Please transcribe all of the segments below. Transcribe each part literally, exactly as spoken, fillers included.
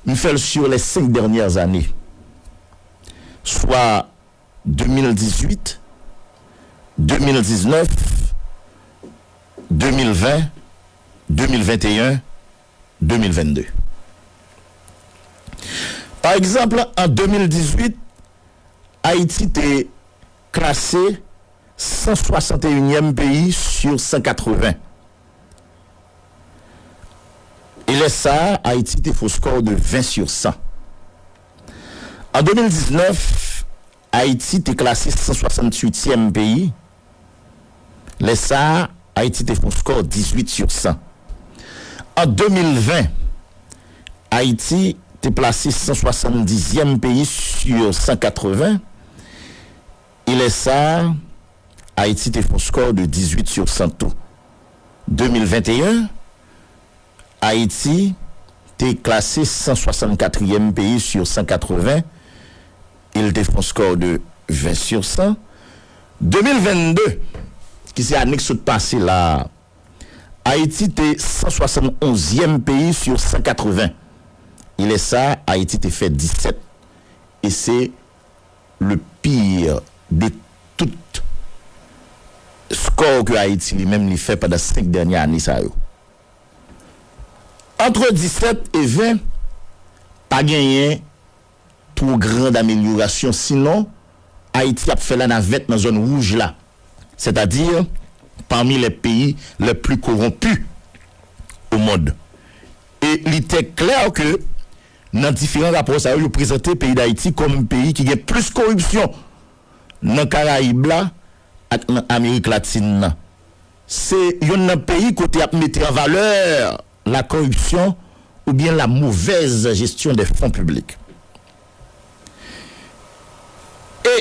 m fè l sur les cinq dernières années, swa de mil dizuit, de mil diznèf, de mil ven, de mil venteyen, de mil vennde. Pa egzanp, an de mil dizuit, Ayiti te klase san swasanteyinyèm peyi sur san katreven. E lè sa a, Ayiti te fè yon skò de ven sur san. An de mil diznèf, Ayiti te klase san swasanntuityèm peyi. Lè sa a, Ayiti te fè yon skò dizuit sur san. An de mil ven, Ayiti te plase san swasanndizyèm peyi sur san katreven. E lè sa a, Ayiti te fè yon skò de dizuit sur san tou. De mil venteyen, Ayiti te klase san swasannkatriyèm peyi sur san katreven, e l te fè yon skò de ven sur san. De mil vennde, ki se ane k sot pase la a, Ayiti te san swasannonzyèm peyi sur san katreven. E lè sa a, Ayiti te fè disèt. E se le pire de tout skò ke Ayiti li menm li fè pandan senk dènye ane sa yo. Antre disèt e ven, pa genyen two gran amelyorasyon, sinon Ayiti ap fè lanavèt nan zòn wouj la, sètadi pami les pays les plus corrompus au monde. E li trè klè ke nan diferan rapò sa yo, yo prezante peyi Dayiti kòm peyi ki gen plis koripsyon nan Karayib la ak nan Amerik Latin nan. Se youn nan peyi kote y ap mete an valè la corruption oubyen la mauvaise gestion des fonds publics. E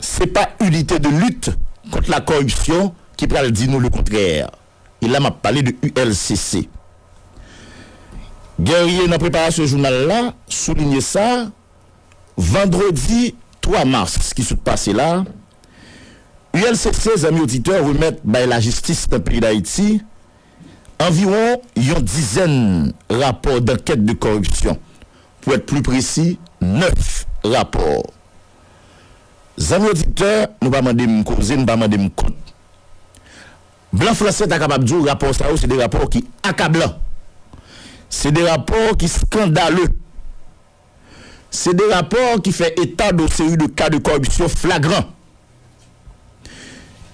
se pa unité de lutte contre la corruption ki pral di nou le kontrè. E la, m ap pale de U L C C. Guerrier, nan preparasyon jounal la, soulinye sa, vandredi twa mas ki sot pase la, U L C C, zanmi oditè, remèt bay lajistis nan peyi Dayiti anviwon yon dizèn rapò dankèt de kòripsyon. Pou èt pli presi, nèf rapò. Zanmi oditè, nou pa mande m koze, nou pa mande m kont. Blan franse ta kapab di w rapò sa yo se de rapò ki akablan. Se de rapò ki skandale. Se de rapò ki fè eta de seri de ka de kòripsyon flagran.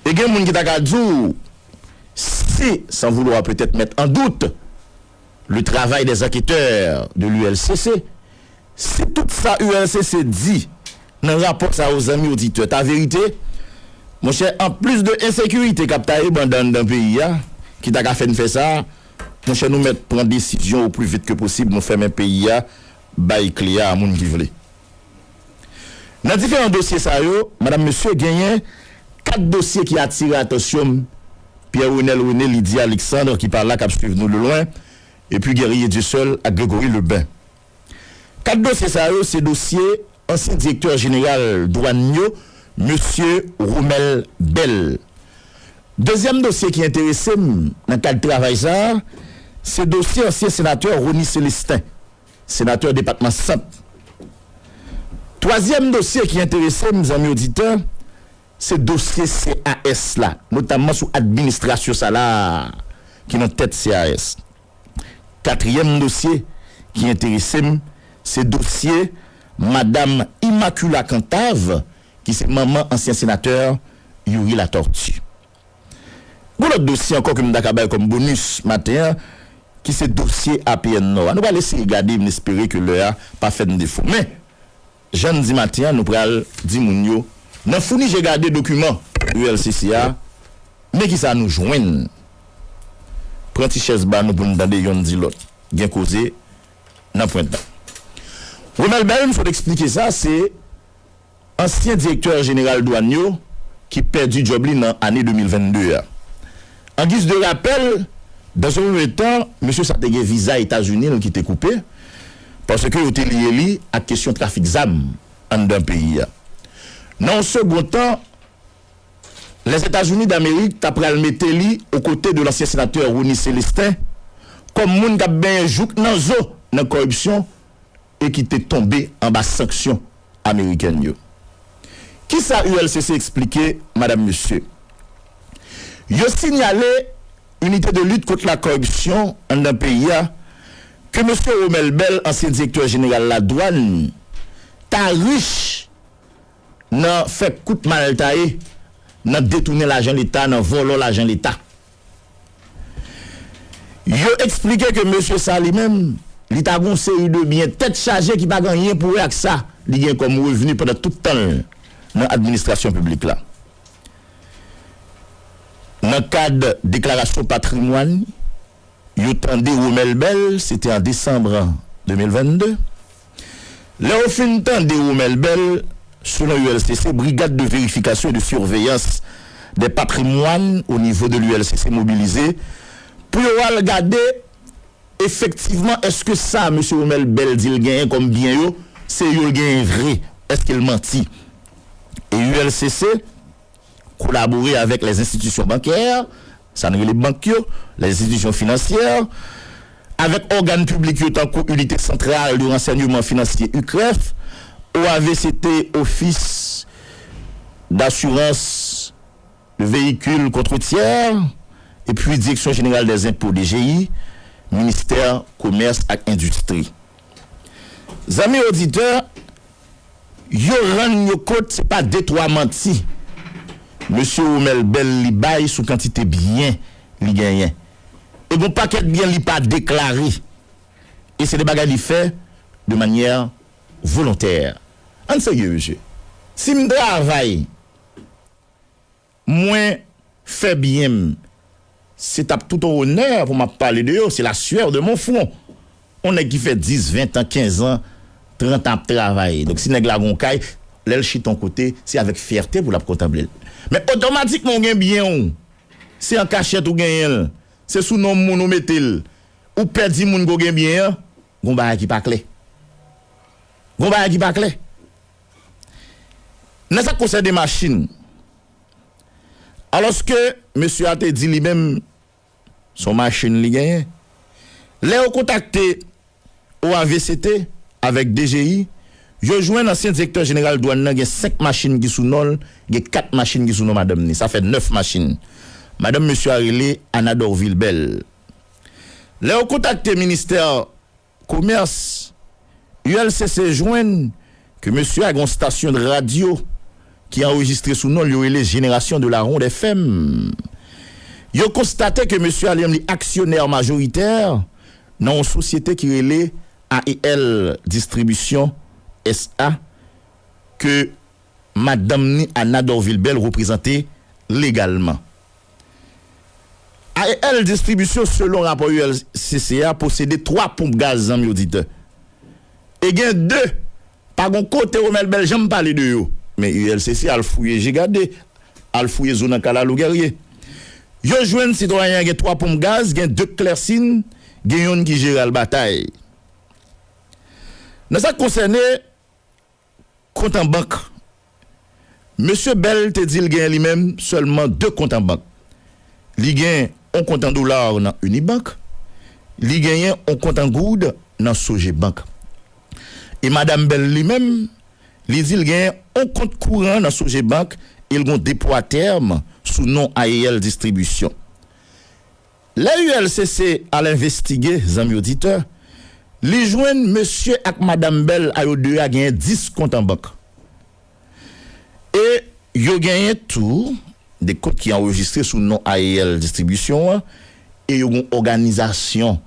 E gen moun ki ta ka di w, si, sans vouloir peut-être mettre en doute le travail des enquêteurs de l'U L C C, si tout sa U L C C di nan rapò sa yo, zanmi oditè, ta verite, monchè, anplis de ensekirite k ap taye banda anndan peyi a, ki ta ka fè n fè sa, monchè, nou mèt pran desizyon o pli vit ke posib, nou fèmen peyi a, bay kle a a moun ki vle. Nan diferan dosye sa yo, madanm, mesye, genyen kat dosye ki atire atansyon m, Pierre Renel René, Lydia Alexandre ki pa la, k ap swiv nou de lwen, epi Guerrier Dieuseul ak Gregory Lebin. Kat dosye sa yo se dosye ansyen direktè jeneral dwàn yo, mesye Romel Bell. Dezyèm dosye ki enterese m nan kad travay sa a, se dosye ansyen senatè Rony Célestin, senatè depatman Sant. Twazyèm dosye ki enterese m, zanmi oditè, se dosye C A S la, notamman sou administrasyon sa la ki nan tèt C A S. Katriyèm dosye ki enterese m, se dosye madanm Immaculée Cantave, ki se manman ansyen senatè Youri Latortue. Gon lòt dosye ankò ke m ta ka bay kòm bonis maten an, ki se dosye A P N Nò a. Nou pral eseye gade, m espere ke lè a pa fè n defo. Men, jan n di maten an, nou pral di moun yo, nan founi je gade dokiman U L C C a, men kisa nou jwenn. Pran ti chèz ba nou pou n tande yonn di lòt. Gen koze nan pwent la. Romel Bell, m sot eksplike sa, se ansyen direktè jeneral dwàn yo ki pèdi djòb li nan ane de mil vennde a. An giz de rapèl, dans un premier temps, mesye sa te gen viza Etazini l ki te koupe, paske yo te lye li ak kesyon trafik zam anndan peyi a. Nan yon segond tan, Lèzetazini Damerik ta pral mete li okote de lansyen senatè Rony Célestin kòm moun k ap benyen jouk nan zo nan kòripsyon e ki te tonbe anba sanksyon amerikèn yo. Kisa U L C C eksplike, madam, mesye? Yo sinyale Inite de lit kont la koripsyon anndan peyi a ke mesye Romel Bell, ansyen direktè jeneral ladwàn, ta rich nan fè kout mal taye, nan detounen lajan Leta, nan vòlò lajan Leta. Yo eksplike ke mesye sa li menm, li ta gon seri de byen tèt chaje ki pa gen anyen pou wè ak sa li gen kòm revni pandan tout tan l nan administrasyon piblik la. Nan kad deklarasyon patrimwàn, yo tande Romel Bell, se te an desanm de mil vennde. Lè yo fin tande Romel Bell, selon U L C C, Brigade de Vérification et de Surveillance des Patrimoines au niveau de l'U L C C mobilize pou yo al gade efektivman èske sa mesye Romel Bell di l genyen kòm byen yo, se yo l genyen vre, èske l manti. E U L C C kolabore avèk les institutions bancaires, sa n rele bank yo, les institutions financières, avèk ògàn piblik yo tankou Unité Centrale de Renseignement Financier, UCREF, O A V C T, Office d'Assurance de Véhicules Contre Tiers, epi Direksyon Jeneral dè Zenpo, D G I, Ministè Komès ak Endistri. Zanmi oditè, yo rann yo kont se pa de twa manti mesye Romel Bell li bay sou kantite byen li genyen. E gon pakèt byen li pa deklare. E se de bagay li fè de manyè volontè. Ann serye, mesye. Si m travay, mwen fè byen m, se t ap tout on onè pou m ap pale de yo, c'est la sueur de mon front. On nèg ki fè dis, ven an, kenz an, trant an ap travay. Donk, si nèg la gon kay, lè l chita on kote, se avèk fyète pou l ap kontanple l. Men otomatikman, ou gen byen w, se an kachèt ou genyen l, se sou non moun ou mete l, ou pèdi moun ke w gen byen an, gon bagay ki pa klè. Gon bagay ki pa klè. Nan sa k konsène machin, alòske mesye a te di li menm, se yon machin li genyen. Lè yo kontakte O A V C T avèk D G I, yo jwenn ansyen direktè jeneral dwàn nan gen senk machin ki sou non l, gen kat machin ki sou non madanm ni. Sa fè nèf machin. Madanm mesye a rele Anna Dorvil Bell. Lè yo kontakte ministè Komès, U L C C jwenn ke mesye a gen yon stasyon de radyo ki anrejistre sou non l, yo rele Génération de la Ronde F M. Yo konstate ke mesye a li menm li aksyonè majoritè nan yon sosyete ki rele A E L Distribution S A ke madanm ni Anna Dorvil Bell reprezante legalman. A E L Distribution, selon rapò U L C C a, posede twa ponp gaz, zanmi oditè. E gen de, pa gon kote Romel Bell janm pale de yo. Men U L C C al fouye je gade, al fouye zo nan kalalou gèrye. Yo jwenn sitwayen an gen twa ponp gaz, gen de Clercine, gen yonn ki jere al batay. Nan sa k konsène kont an bank, mesye Bell te di l gen li menm sèlman de kont an bank. Li gen yon kont an dola nan Unibank, li genyen yon kont an goud nan Sogebank. E madanm Bell li menm, li di l gen yon kont kouran nan Sogebank e l gen yon depo a tèm sou non A E L Distribution. Lè U L C C al envestige, zanmi oditè, li jwenn mesye ak madanm Bell a yo de a genyen dis kont an bank. E yo genyen tou de kont ki anrejistre sou non A E L Distribution an, e yo gen yon òganizasyon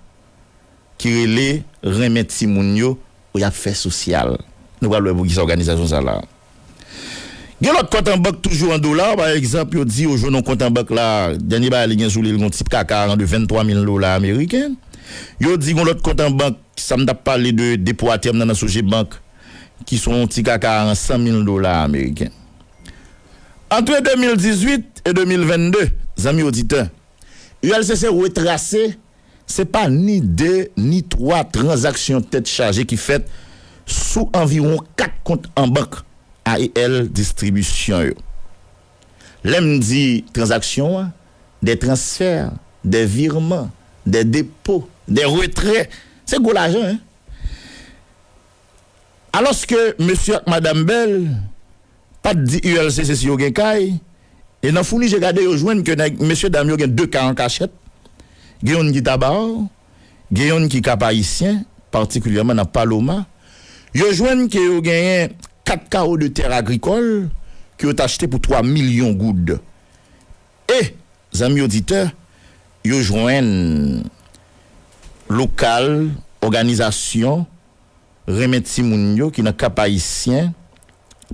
ki rele Renmen Timoun Yo, pou y ap fè sosyal. Nou pral wè poukisa òganizasyon sa la. Gen lòt kont an bank toujou an dola, pa egzanp, yo di yo jwenn yon kont an bank la, dènye bagay li gen sou li, li gen yon ti kaka de venntwa mil dola ameriken. Yo di gen lòt kont an bank, sa m t ap pale de depo a tèm nan nan Sogebank, ki se yon ti kaka san mil dola ameriken. Antre de mil dizuit e de mil vennde, zanmi oditè, U L C C retrase se pa ni de ni twa tranzaksyon tèt chaje ki fèt sou anviwon kat kont an bank A E L Distribution yo. Lè m di tranzaksyon an, des transferts, des virements, des dépôts, des retraits, se gwo lajan, en. Alòske mesye ak madanm Bell pa t di U L C C si yo gen kay, e nan founi je gade, yo jwenn ke nèg, mesye dam yo gen de kay an kachèt, gen youn ki Taba, gen youn ki Kap Ayisyen, patikilyèman nan Paloma. Yo jwenn ke yo genyen kat kawo de tè agrikòl ke yo t achte pou twa milyon goud. E, zanmi oditè, yo jwenn lokal, òganizasyon, renmen timoun yo ki nan Kap Ayisyen,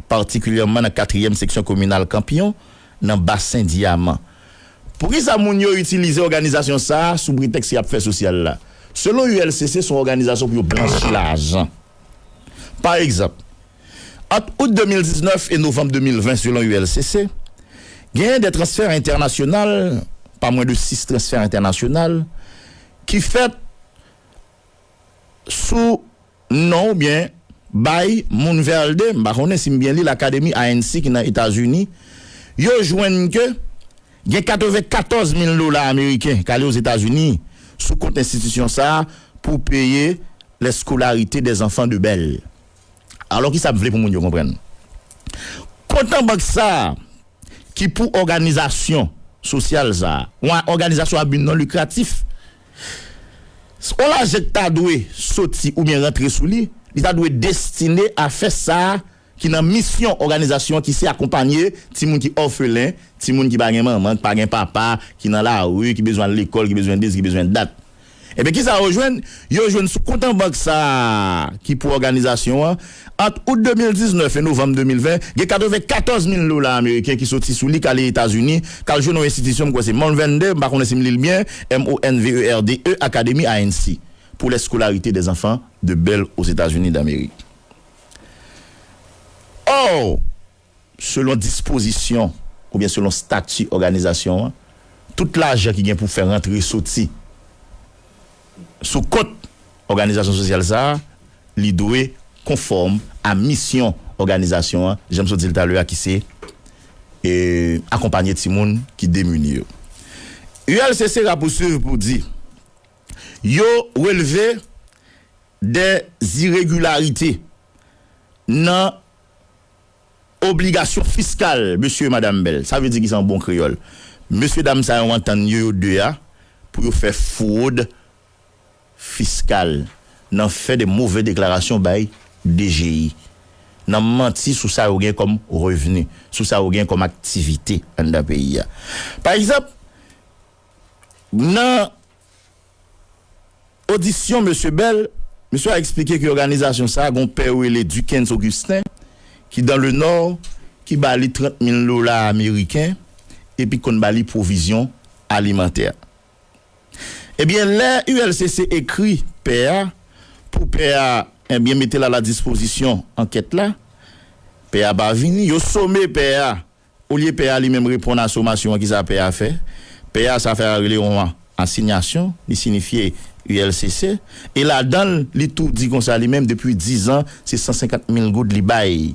patikilyèman nan katriyèm seksyon kominal Kanpyon, nan Basen Dyaman. Poukisa moun yo itilize òganizasyon sa a sou pretèks y ap fè sosyal la? Selon U L C C, se yon òganizasyon pou yo blanchi lajan. Pa egzanp, ant out de mil diznèf e novanm de mil ven, selon U L C C, genyen de transfè entènasyonal, pa mwen de sis transfè entènasyonal, ki fèt sou non oubyen bay Moonverde, m pa konnen si m byen li l, Akademi I N C ki nan Etazini, yo jwenn ke gen katrevenkatòz mil dola ameriken k ale Ozetazini sou kont enstitisyon sa a pou peye les scolarités des enfants de Bell. Alò, kisa m vle pou moun yo konprann? Kont an bank sa a, ki pou òganizasyon sosyal sa a, yon òganizasyon a bi non likratif, yon lajan ki ta dwe soti oubyen rantre sou li, li ta dwe destine a fè sa a ki nan misyon òganizasyon an, ki se akonpanye timoun ki òfelen, timoun ki pa gen manman, ki pa gen papa, ki nan lari, ki bezwen al lekòl, ki bezwen disi, ki bezwen dat. Ebyen, kisa yo jwenn? Yo jwenn sou kont an bank sa a ki pou òganizasyon an, ant out de mil diznèf e novanm de mil ven, gen katrevenkatòz mil dola ameriken ki soti sou li k ale Etazini, k al jwenn yon enstitisyon, m kwè se Monverde, m pa konnen si m li l byen, M O N V E R D E, Akademi I N C, pour les scolarités des enfants de Bell aux États-Unis d'Amérique. Or, selon dispozisyon oubyen selon stati òganizasyon an, tout lajan ki gen pou fè rantre soti sou kont òganizasyon sosyal sa a, li dwe konfòm a misyon òganizasyon an, jan m sot di l talè a, ki se, e, akonpanye timoun ki demini yo. U L C C rapouswiv pou di, yo relve de iregilarite nan obligasyon fiskal mesye e madanm Bell. Sa vle di kisa an bon kreyòl? Mesye dam sa yo antann yo, yo de a, pou yo fè fwod fiskal nan fè de move deklarasyon bay D G I, nan manti sou sa yo gen kòm revni, sou sa yo gen kòm aktivite anndan peyi a. Pa egzanp, nan odisyon mesye Bell, mesye a eksplike ke òganizasyon sa a gen yon pè yo rele Duckens Augustin, ki dans le Nord, ki ba li trant mil dola ameriken, epi konn ba li pwovizyon alimantè. Ebyen, lè U L C C ekri pè a, pou pè a, ebyen, mete l a la dispozisyon ankèt la, pè a pa vini, yo some pè a, olye pè a li menm reponn a somasyon an, kisa pè a fè? Pè a, sa fè a rele yon asinyasyon, li sinifye U L C C, e ladan l, li tou di konsa li menm, depi diz an, se san senkant mil goud li bay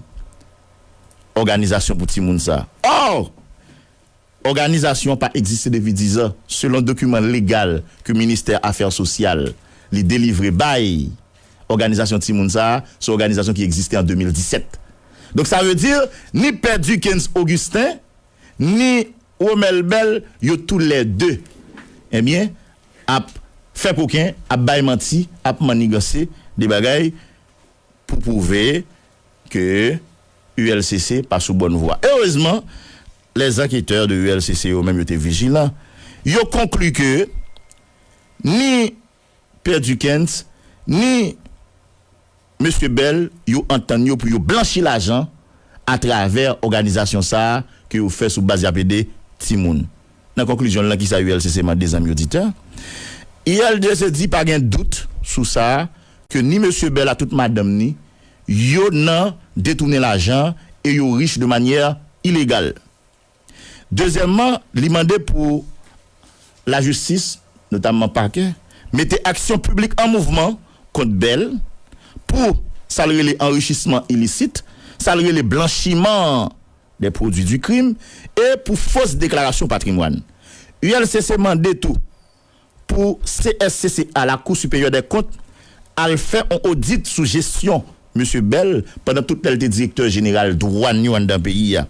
òganizasyon pou timoun sa. Or, òganizasyon an pa egziste depi diz an, selon dokiman legal ke Ministè Afè Sosyal li delivre bay òganizasyon timoun sa a, se yon òganizasyon ki egziste an de mil disèt. Donk, sa vle di, ni pè Duckens Augustin, ni Romel Bell, yo toulède, ebyen, ap fè koken, ap bay manti, ap manniganse de bagay pou pwouve ke U L C C pa sou bòn vwa. Erezman, lèzanketè de U L C C yo menm, yo te vijilan. Yo konkli ke ni pè Duckens, ni mesye Bell, yo antann yo pou yo blanchi lajan atravè òganizasyon sa a ke yo fè sou baz y ap ede timoun. Nan konklizyon l lan, kisa U L C C mande, zanmi oditè? U L C C di pa gen dout sou sa a, ke ni mesye Bell a tout madanm ni, yo nan detounen lajan e yo rich de manyè ilegal. Dezyèmman, li mande pou lajistis, notamman pakè, mete aksyon piblik an mouvman kont Bell pou sa l rele anrichisman ilisit, sa l rele blanchiman des produits du crime, e pou fos deklarasyon patrimwàn. U L C C mande tou pou C S C C A, la Cour supérieure des comptes, al fè yon odit sou jesyon mesye Bell pandan tout lè l te direktè jeneral dwàn yo anndan peyi a.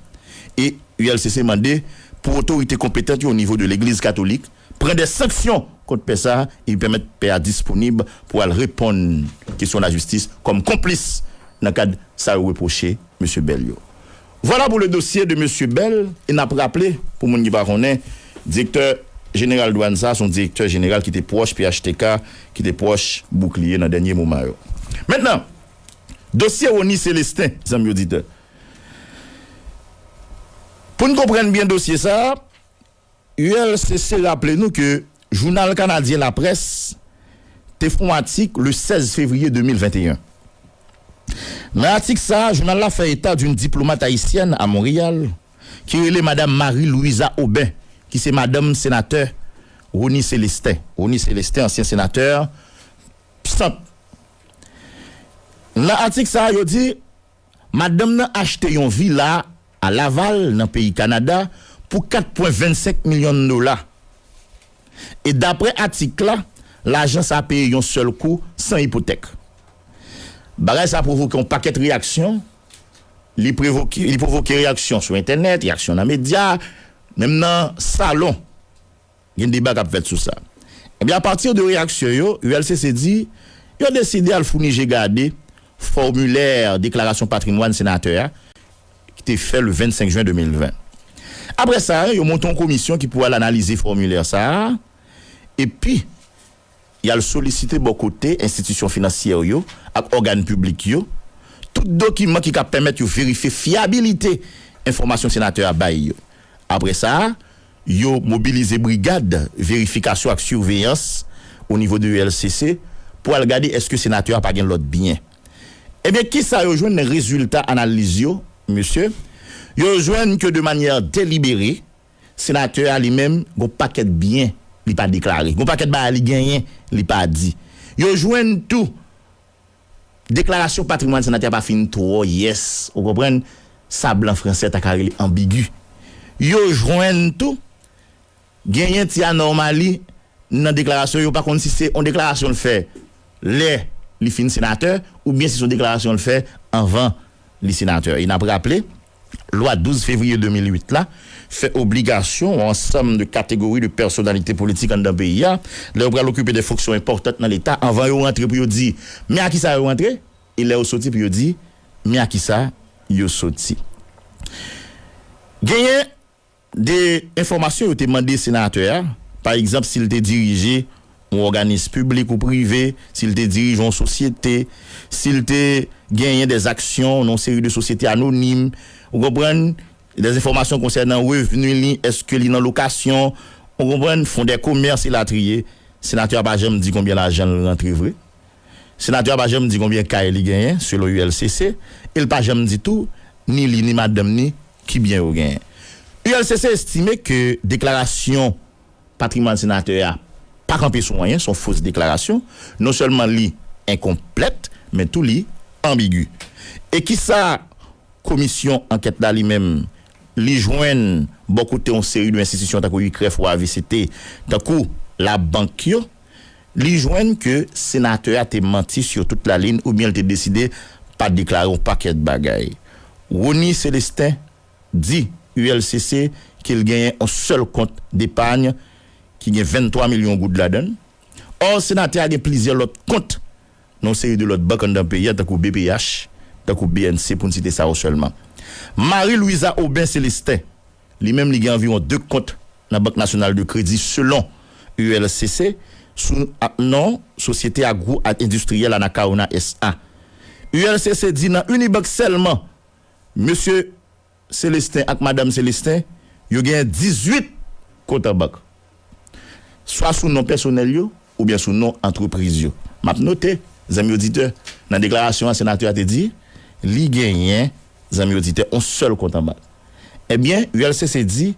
E U L C C mande pou otorite konpetan yo o nivo de Legliz Katolik pran de sanksyon kont pè sa a e pèmèt pè a disponib pou al reponn kesyon lajistis kòm konplis nan kad sa yo repwoche mesye Bell yo. Vwala pou le dosye de mesye Bell, e n ap raple, pou moun ki pa konnen, direktè jeneral dwàn sa a se yon direktè jeneral ki te pwòch P H T K, ki te pwòch Bouclier nan dènye moman yo. Mentnan, dosye Rony Célestin, zanmi oditè. Pou n konprann byen dosye sa a, U L C C raple nou ke jounal kanadyen Laprès te fè yon atik le sèz fevriye de mil venteyen. Nan atik sa a, jounal la fè eta d'une diplomate haïtienne à Montréal ki rele Madanm Marie Louisa Aubin, ki se madanm senatè Rony Célestin. Rony Célestin, ansyen senatè Sant. Nan atik sa a, yo di, madanm nan achte yon vila a Laval, nan peyi Kanada, pou kat pwen vennsenk milyon dola. E daprè atik la, lajan sa a peye yon sèl kou, san ipotèk. Bagay sa a pwovoke yon pakèt reyaksyon. Li pwovoke, li pwovoke reyaksyon sou entènèt, reyaksyon nan medya, menm nan salon. Gen deba k ap fèt sou sa. Ebyen, apati de reyaksyon yo, U L C C di yo deside al founi je gade fòmilè deklarasyon patrimwàn senatè a, ki te fè le vennsenk jen de mil ven. Apre sa, yo monte yon komisyon ki pou al analize fòmilè sa a, epi y al solisite bò kote enstitisyon finansyè yo ak ògàn piblik yo tout dokiman ki ka pèmèt yo verifye fyabilite enfòmasyon senatè a bay yo. Apre sa, yo mobilize brigad verifikasyon ak siveyans o nivo de U L C C pou al gade èske senatè a pa gen lòt byen. Ebyen, kisa yo jwenn nan rezilta analiz yo, mesye? Yo jwenn ke de manyè delibere, senatè a li menm, gon pakèt byen li pa deklare. Gon pakèt bagay li genyen, li pa di. Yo jwenn tou, deklarasyon patrimwàn senatè a pa fin twò yès, ou konprann, sa blan franse ta ka rele anbigi. Yo jwenn tou, genyen ti anòmali nan deklarasyon yo, pa konn si se yon deklarasyon l fè lè li fin senatè, oubyen si se yon deklarasyon l fè anvan li senatè. E n ap raple, lwa douz fevriye de mil uit la fè obligasyon yon ansanm de kategori de pèsonalite politik anndan peyi a, lè yo pral okipe de fonksyon enpòtan nan Leta, anvan yo rantre pou yo di, men a kisa yo rantre, e lè yo soti pou yo di, men a kisa yo soti. Genyen de enfòmasyon yo te mande senatè a, pa egzanp, si l te dirije yon òganis piblik ou prive, si l te dirije yon sosyete, si l te genyen de aksyon nan yon seri de sosyete anonim, ou konprann, de enfòmasyon konsènan revni li, èske li nan lokasyon, ou konprann, fon de komès, elatriye. Senatè a pa janm di konbyen lajan l rantre vre. Senatè a pa janm di konbyen kay li genyen, selon U L C C, e l pa janm di tou, ni li ni madanm ni, ki byen yo genyen. U L C C estime ke deklarasyon patrimwàn senatè a pa kanpe sou anyen, se yon fos deklarasyon. Non sèlman li enkonplèt, men tou li anbigi. E kisa komisyon ankèt la li menm, li jwenn bò kote yon seri de enstitisyon tankou I C R E F ou A V C T, tankou labank yo, li jwenn ke senatè a te manti sou tout lalin oubyen l te deside pa deklare yon pakèt bagay. Rony Célestin di U L C C ke l genyen yon sèl kont depany ki gen venntwa milyon goud ladan l. Ò, senatè a gen plizyè lòt kont nan yon seri de lòt bank anndan peyi a, tankou B P H, tankou B N C, pou n site sa yo sèlman. Marie Louisa Aubin Célestin, li menm, li gen anviwon de kont nan Bank Nasyonal de Kredi, selon U L C C, sou ak non Sosyete Agwo ak Endistriyèl Anacaona S A. U L C C di nan Unibank sèlman, mesye Célestin ak madanm Célestin, yo genyen dizuit kont an bank, swa sou non pèsonèl yo oubyen sou non antrepriz yo. M ap note, zanmi oditè, nan deklarasyon an, senatè a te di, li genyen, zanmi oditè, yon sèl kont an bank. Ebyen, U L C C di,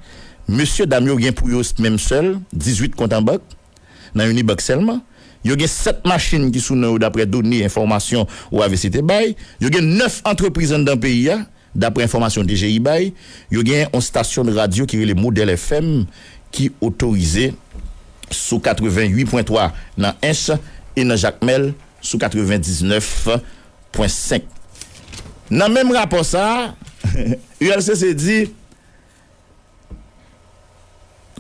mesye dam yo gen pou yo menm sèl dizuit kont an bank nan Unibank sèlman. Yo gen sèt machin ki sou non yo, daprè done enfòmasyon O A V C T bay. Yo gen nèf antrepriz anndan peyi a, daprè enfòmasyon D G I bay. Yo gen yon estasyon de radyo ki rele Modèl F M ki otorize sou katreventuit pwen twa nan Ench e nan Jakmèl sou katrevendiznèf pwen senk. Nan menm rapò sa a, U L C C di,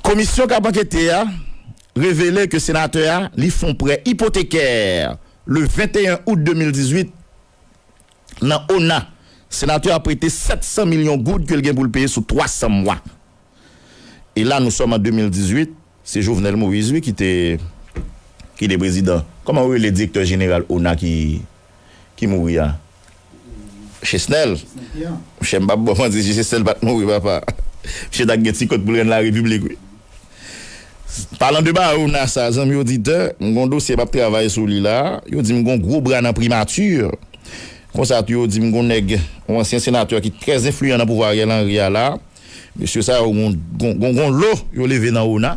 komisyon k ap ankete a revele ke senatè a, li fè yon prè ipotekè le venteyen out de mil dizuit nan ona. Senatè a prete sèt san milyon goud ke l gen pou l peye sou twa san mwa. E la, nou sòm an de mil dizuit, se Jovenel Moïse, wi, ki te, ki te prezidan. Kòman yo rele direktè jeneral ona ki, ki mouri a? Chesnel. Monchè, m p ap ba w manti, si Chesnel pa t mouri, papa, misye t ap gen ti kòd pou l rann larepiblik, wi. Palan de ba ona sa, zanmi oditè, m gon dosye m ap travay sou li la. Yo di m gon gwo bra nan primati. Konsa tou, yo di m gon nèg, yon ansyen senatè ki trè enfliyan nan pouvwa Ariel Henry a la. Mesye sa yo gon, gon, gon, gon lo yo leve nan ona.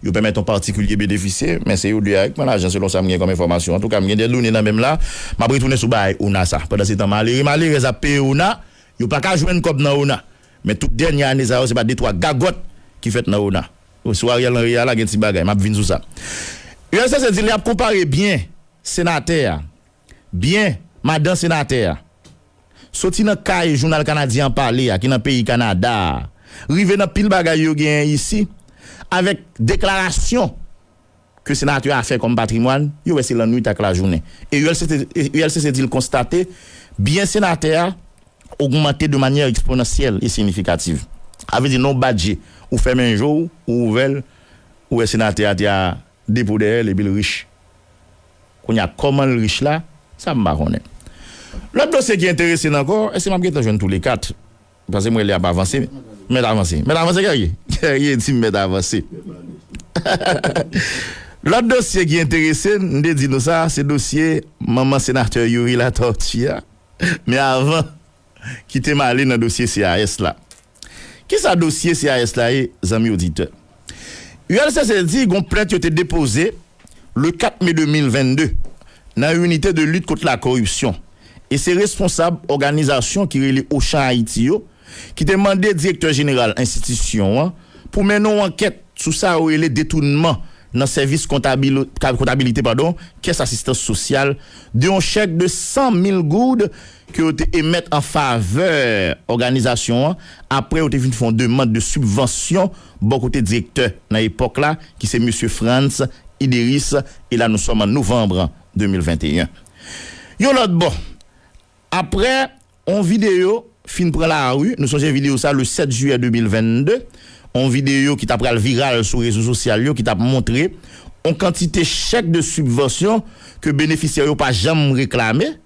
Yo pèmèt yon patikilye benefisye, men se yo de a ki pran lajan, selon sa m gen kòm enfòmasyon. Antouka, m gen de done nan men m la, m ap retounen sou bagay ona sa. Pandan se tan, malere, malerèz ap peye ona, yo pa ka jwenn kòb nan ona. Men tout dènye ane sa yo, se pa de twa gagòt ki fèt nan ona. Sou Ariel Henry a la, gen ti bagay, m ap vin sou sa. U L C C di li ap konpare byen senatè a, byen madan senatè a, soti nan kay jounal kanadyen an pale a, ki nan peyi Kanada a, rive nan pil bagay yo genyen isi, avèk deklarasyon ke senatè a fè kòm patrimwàn, yo wè se lannwit ak lajounen. E U L C C, e U L C C di l konstate byen senatè a ogmante de manyè eksponansyèl e siyifikativ. Sa vle di, nan yon bat je, ou fèmen je w, ou ouvè l, ou wè senatè a te a depo dèyè l epi l rich. Kounye a, kòman l rich la, sa m pa konnen. Lòt dosye ki enterese n ankò, èske m ap gentan jwenn tou le kat? Paske m wè lè ap avanse. Mèt avanse. Mèt avanse, Guerrier. Guerrier di m mèt avanse. Lòt dosye ki enterese n, m te di nou sa, se dosye manman senatè Youri Latortue a. Men avan, kite m ale nan dosye C A S la. Kisa dosye C A S la ye, zanmi oditè? U L C C di gon plent yo te depoze le kat me de mil vennde nan Unité de lutte contre la corruption, e se responsab òganizasyon ki rele Ochan Ayiti yo ki te mande direktè jeneral enstitisyon an pou mennen yon ankèt sou sa yo rele detounman nan sèvis kontabil-, ka-, kontabilite, padon, kès asistans sosyal, de yon chèk de san mil goud ke yo te emèt an favè òganizasyon an, apre yo te fin fè yon demann de sibvansyon bò kote direktè nan epòk la, ki se mesye Frantz Ideris, e la nou sòm an novanm de mil venteyen. Yon lòt bò, apre yon videyo fin pran lari, nou sonje videyo sa le sèt jiyè de mil vennde, yon videyo ki ta pral viral sou rezo sosyal yo, ki t ap montre yon kantite chèk de sibvansyon ke benefisyè yo pa janm reklame,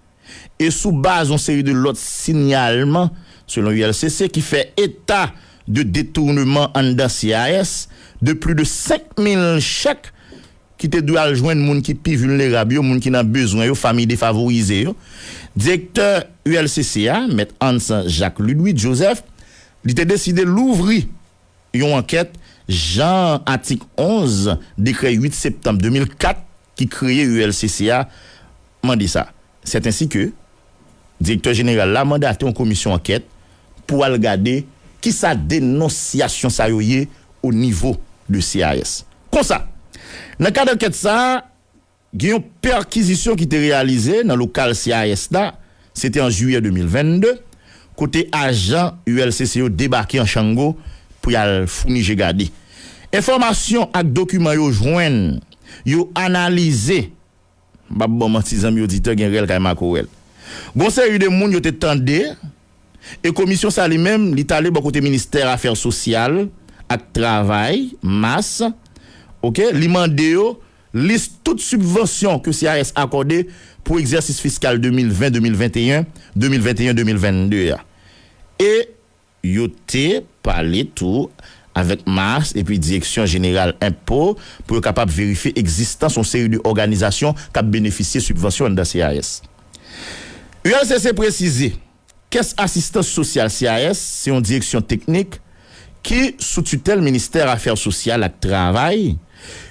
e sou baz yon seri de lòt siyalman, selon U L C C, ki fè eta de detounman anndan C A S de plis de senk mil chèk ki te dwe al jwenn moun ki pi vilnerab yo, moun ki nan bezwen yo, fanmi defavorize yo. Direktè U L C C a, Mèt Hans Jacques Ludwig Joseph, li te deside louvri yon ankèt jan atik onz dekrè uit septanm de mil kat ki kreye U L C C a mande sa. Sèt ensi ke direktè jeneral la mandate yon komisyon ankèt pou al gade kisa denonsyasyon sa yo ye o nivo de C A S. Konsa, nan kad ankèt sa a, gen yon pèkizisyon ki te reyalize nan lokal C A S la, se te an jiyè de mil vennde, kote ajan U L C C yo debake an chango pou y al founi je gade. Enfòmasyon ak dokiman yo jwenn, yo analize, m p ap ba w manti, zanmi oditè, gen rèl kay makorèl. Gon seri de moun yo te tande, e komisyon sa li menm, li t ale bò kote Ministè Afè Sosyal ak Travay, mas, oke, li mande yo lis tout sibvansyon ke C A S akòde pou egzèsis fiskal de mil ven, de mil venteyen, de mil venteyen, de mil vennde a. E yo te pale tou avèk mas epi Direksyon Jeneral Enpo pou yo kapab verifye egzistans yon seri de òganizasyon k ap benefisye sibvansyon anndan C A S. U L C C presize, Kès Asistans Sosyal C A S se yon direksyon teknik ki sou titèl Ministè Afè Sosyal ak Travay,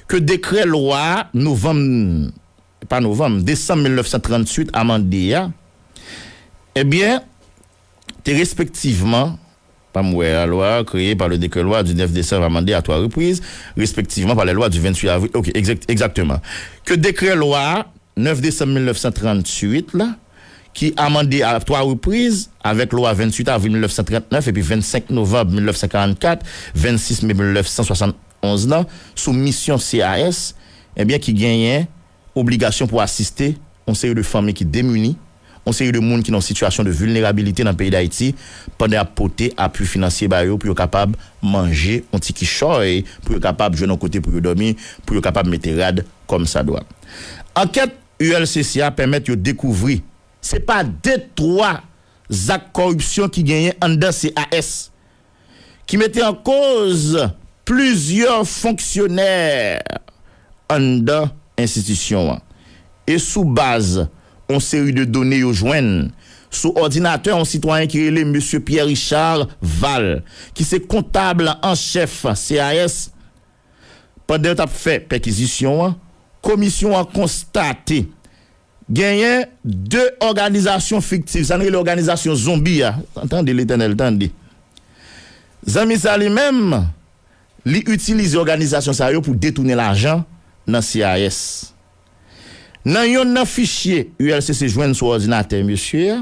ke dekrè lwa novanm, pa novanm, desanm mil nèf san tranntuit amande a, ebyen, te respektivman, pa m wè, la loi créée par le décret-loi du neuf décembre amendé à trois reprises, respectivement par les lois du vingt-huit avril. Ok, exact, exactement. Ke dekrè lwa nèf desanm mil nèf san tranntuit la, ki amande a twa repriz avèk lwa venntuit avril mil nèf san trannèf epi vennsenk novanm mil nèf san karannkat, vennsis me mil nèf san swasantonz lan, sou misyon C A S, ebyen, ki genyen obligasyon pou asiste yon seri de fanmi ki demini, yon seri de moun ki nan sitiyasyon de vilnerabilite nan peyi Dayiti, pandan y ap pote apui finansye ba yo pou yo kapab manje yon ti kichòy, pou yo kapab jwenn yon kote pou yo dòmi, pou yo kapab mete rad kòmsadwa. Ankèt U L C C a pèmèt yo dekouvri se pa de twa zak kòripsyon ki genyen anndan C A S, ki mete an koz plizyè fonksyonè anndan enstitisyon an. E sou baz yon seri de done yo jwenn sou òdinatè yon sitwayen ki rele Mesye Pierre Richard Val, ki se kontab an chèf C A S, pandan yo t ap fè pèkizisyon an, komisyon an konstate genyen de òganizasyon fiktif, sa n rele òganizasyon zonbi a. Tande, Letènèl, tande. Zanmi sa li menm, li itilize òganizasyon sa yo pou detounen lajan nan C A S. Nan yonn nan fichye U L C C jwenn sou òdinatè mesye a,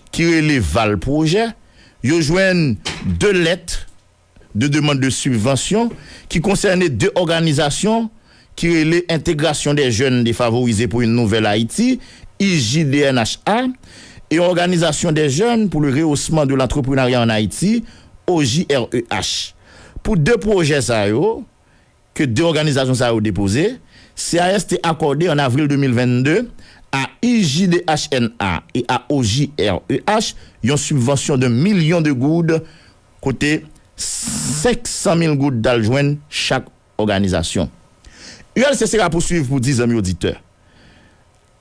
ki rele Val Pwojè, yo jwenn de lèt de demann de sibvansyon ki konsène de òganizasyon ki rele Intégration des Jeunes Défavorisés pour une Nouvelle Haïti, I J D N H A, e Organisation des Jeunes pour le Rehaussement de l'Entrepreneuriat en Haïti, O J R E H. Pou de pwojè sa yo, ke de òganizasyon sa yo depoze, C A S te akòde an avril de mil vennde a I J D H N A e a O J R E H yon sibvansyon de milyon de goud, kote senk san mil goud t al jwenn chak òganizasyon. U L C C rapousuiv pou di, zanmi oditè,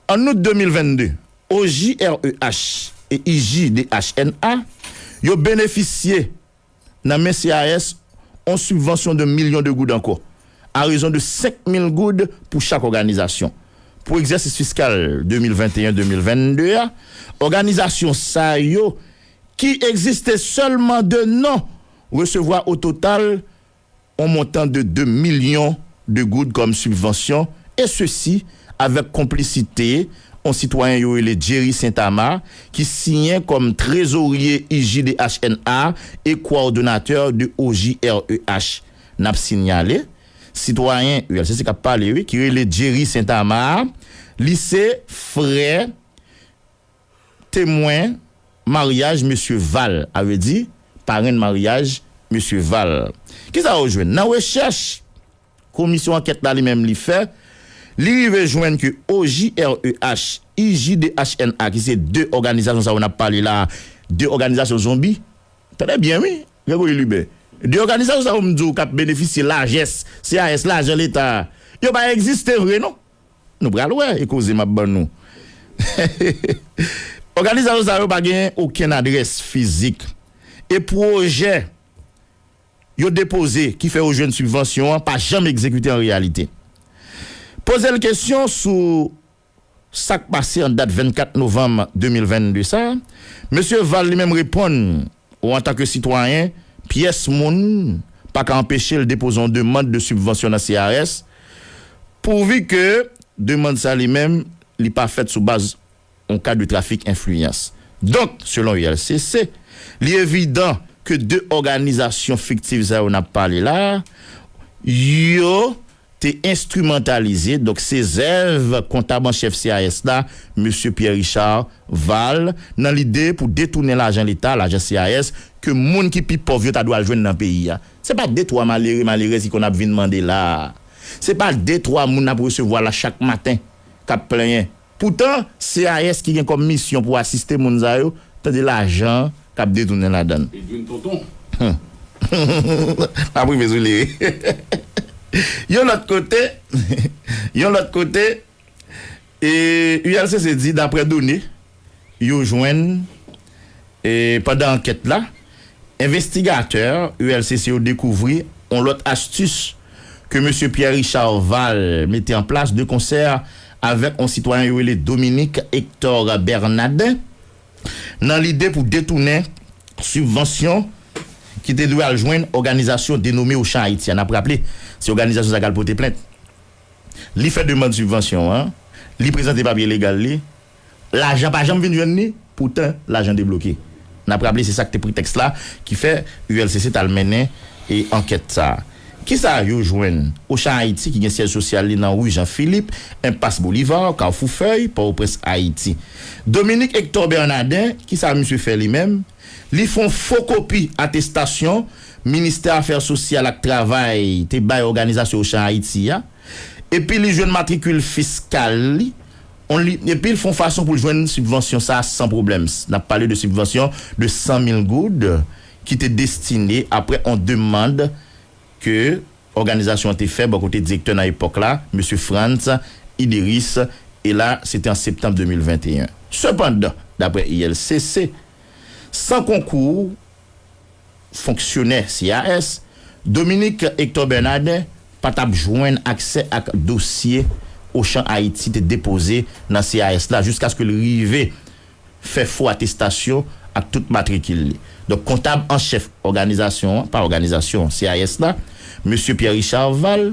an out de mil vennde, O J R E H e I J D H N A yo benefisye nan men C A S yon sibvansyon de milyon de goud ankò, a rezon de senk mil goud pou chak òganizasyon. Pou egzèsis fiskal de mil venteyen de mil vennde a, òganizasyon sa yo, ki egziste sèlman de non, resevwa o total yon montan de de milyon de goud kòm sibvansyon, e sesi avèk konplisite yon sitwayen yo rele Jerry Saint-Amar, ki siyen kòm trezorye I J D H N A e kowòdonatè de O J R E H. N ap sinyale, sitwayen, U L C C k ap pale, wi, ki rele Jerry Saint-Amar, li se frè temwen maryaj mesye Val, a vle di, parenn maryaj mesye Val. Kisa yo jwenn? Nan rechèch komisyon ankèt la li menm li fè, li rive jwenn ke O J R E H, I J D H N A, ki se de òganizasyon sa yo n ap pale la, de òganizasyon zonbi, tande byen wi, Gregory Lubin, de òganizasyon sa yo m di w k ap benefisye lajès, C A S, lajan leta, yo pa egziste vre non. Nou pral wè e koze m ap ban nou. Òganizasyon sa yo pa gen okenn adrès fizik. E pwojè yo depoze ki fè yo jwenn sibvansyon an pa janm egzekite an reyalite. Poze l kesyon sou sa k pase an dat vennkat novanm de mil vennde sa, mesye Val li menm reponn ou antanke sitwayen, pyès moun pa ka anpeche l depoze yon demann de sibvansyon nan C A S, pouvi ke demann sa li menm, li pa fèt sou baz yon ka de trafik enfliyans. Donk, selon U L C C, li evidan ke de òganizasyon fiktif sa yo n ap pale la, yo te enstrimantalize, donk se zèv kontab an chèf C A S la, mesye Pierre Richard Val, nan lide pou detounen lajan leta, lajan C A S, ke moun ki pi pòv yo ta dwe al jwenn nan peyi a. Se pa de twa malere, malerèz ki konn ap vin mande la. Se pa de twa moun n ap resevwa la chak maten k ap plenyen. Poutan, C A S ki gen kòm misyon pou asiste moun sa yo, tande lajan k ap detounen ladan l. Edwin Tonton. Hum. N ap rive sou li, wi. Yon lòt kote, yon lòt kote, e U L C C di, daprè done yo jwenn, e pandan ankèt la, envestigatè U L C C yo dekouvri yon lòt astis ke mesye Pierre Richard Val mete an plas de konsè avèk yon sitwayen yo rele Dominique Hector Bernardin, nan lide pou detounen sibvansyon ki te dwe al jwenn òganizasyon denome Ochan Ayiti a. N ap raple, se òganizasyon sa k al pote plent. Li fè demann sibvansyon an, li prezante papye legal li, Lajan pa janm vin jwenn li, poutan lajan debloke. N ap raple, se sa k te pretèks la ki fè U L C C t al mennen e ankèt sa a. Kisa yo jwenn? Ochan Ayiti, ki gen syèj sosyal li nan ri Jan Filip, Enpas Bolivar, Kafou Fèy, Pòtoprens, Ayiti. Dominique Hector Bernardin, kisa misye fè li menm? Li fè yon fo kopi atestasyon Ministè Afè Sosyal ak Travay te bay òganizasyon Ochan Ayiti a, epi li jwenn matrikil fiskal li, on li, epi l fè yon fason pou l jwenn sibvansyon sa a san pwoblèm. N ap pale de sibvansyon de san mil goud ki te destine apre on demann ke òganizasyon an te fè bò kote direktè nan epòk la, mesye Frantz Ideris, e la, se te an septanm de mil venteyen. Sepandan, daprè I L C C, san konkou fonksyonè C A S, Dominique Hector Bernardin pa t ap jwenn aksè ak dosye Ochan Ayiti te depoze nan C A S la jiskaske l rive fè fo atestasyon ak tout matrikil li. Donk, kontab an chèf òganizasyon an, pa òganizasyon, C A S la, mesye Pierre Richard Val,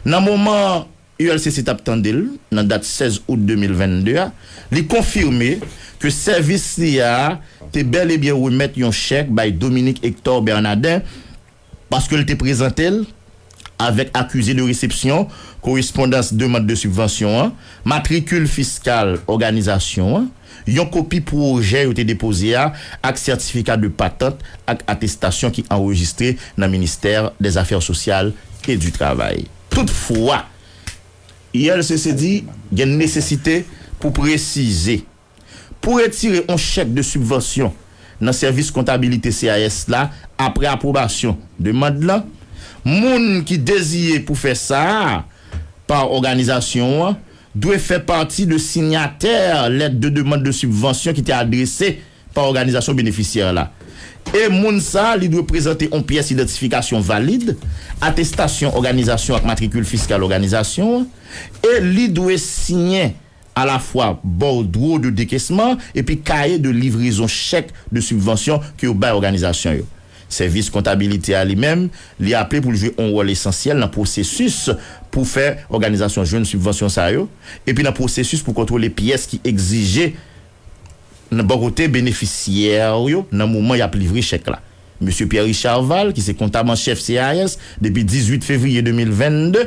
nan moman U L C C t ap tande l, nan dat sèz out de mil vennde a, li konfime ke sèvis li a te bèl e byen remèt yon chèk bay Dominique Hector Bernardin paske l te prezante l avèk akize de resepsyon korespondans demann de sibvansyon an, matrikil fiskal òganizasyon an, yon kopi pwojè yo te depoze a, ak sètifika de patant ak atestasyon ki anrejistre nan Ministè dè Zafè Sosyal e di Travay. Toutfwa, I L C C di gen nesesite pou presize, pou retire yon chèk de sibvansyon nan sèvis kontabilite C A S la apre apwobasyon demann lan, moun ki deziye pou fè sa a pa òganizasyon an dwe fè pati de sinyatè lèt de demann de sibvansyon ki te adrese pa òganizasyon benefisyè la. E moun sa a, li dwe prezante yon pyès idantifikasyon valid, atestasyon òganizasyon ak matrikil fiskal òganizasyon an, e li dwe siyen alafwa bòdwo de dekesman epi kaye de livrezon chèk de sibvansyon ke yo bay òganizasyon yo. Sèvis kontabilite a li menm, li aple pou l jwe yon wòl esansyèl nan pwosesis pou fè òganizasyon jwenn sibvansyon sa yo, epi nan pwosesis pou kontwole pyès ki egzije nan bò kote benefisyè yo nan moman y ap livre chèk la. Mesye Pierre Richard Val, ki se kontab an chèf C A S depi dizuit fevriye de mil vennde,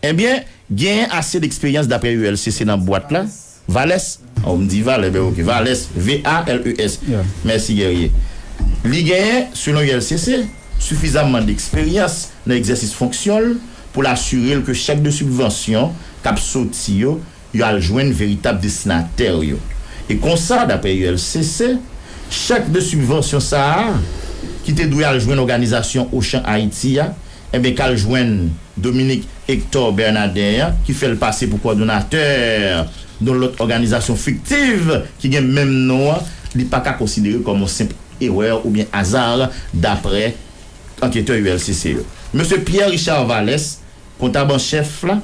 ebyen, genyen ase deksperyans daprè U L C C nan bwat la. Vales, oh, m di Vales, ben oke, Vales, V A L E S. Mèsi, Guerrier. Li genyen, selon U L C C, sifizamman deksperyans nan egzèsis fonksyon l pou l asire l ke chèk de sibvansyon k ap soti yo yo al jwenn veritab destinatè yo. E konsa, daprè U L C C, chèk de sibvansyon sa a, ki te dwe al jwenn òganizasyon Ochan Ayiti a, enben, k al jwenn Dominique Hector Bernardin an, ki fè l pase pou kòdonatè yon lòt òganizasyon fiktiv ki gen menm non an, li pa ka konsidere kòm yon senp erè oubyen aza, daprè anketè U L C C yo. Mesye Pierre Richard Vales, kontab an chèf la,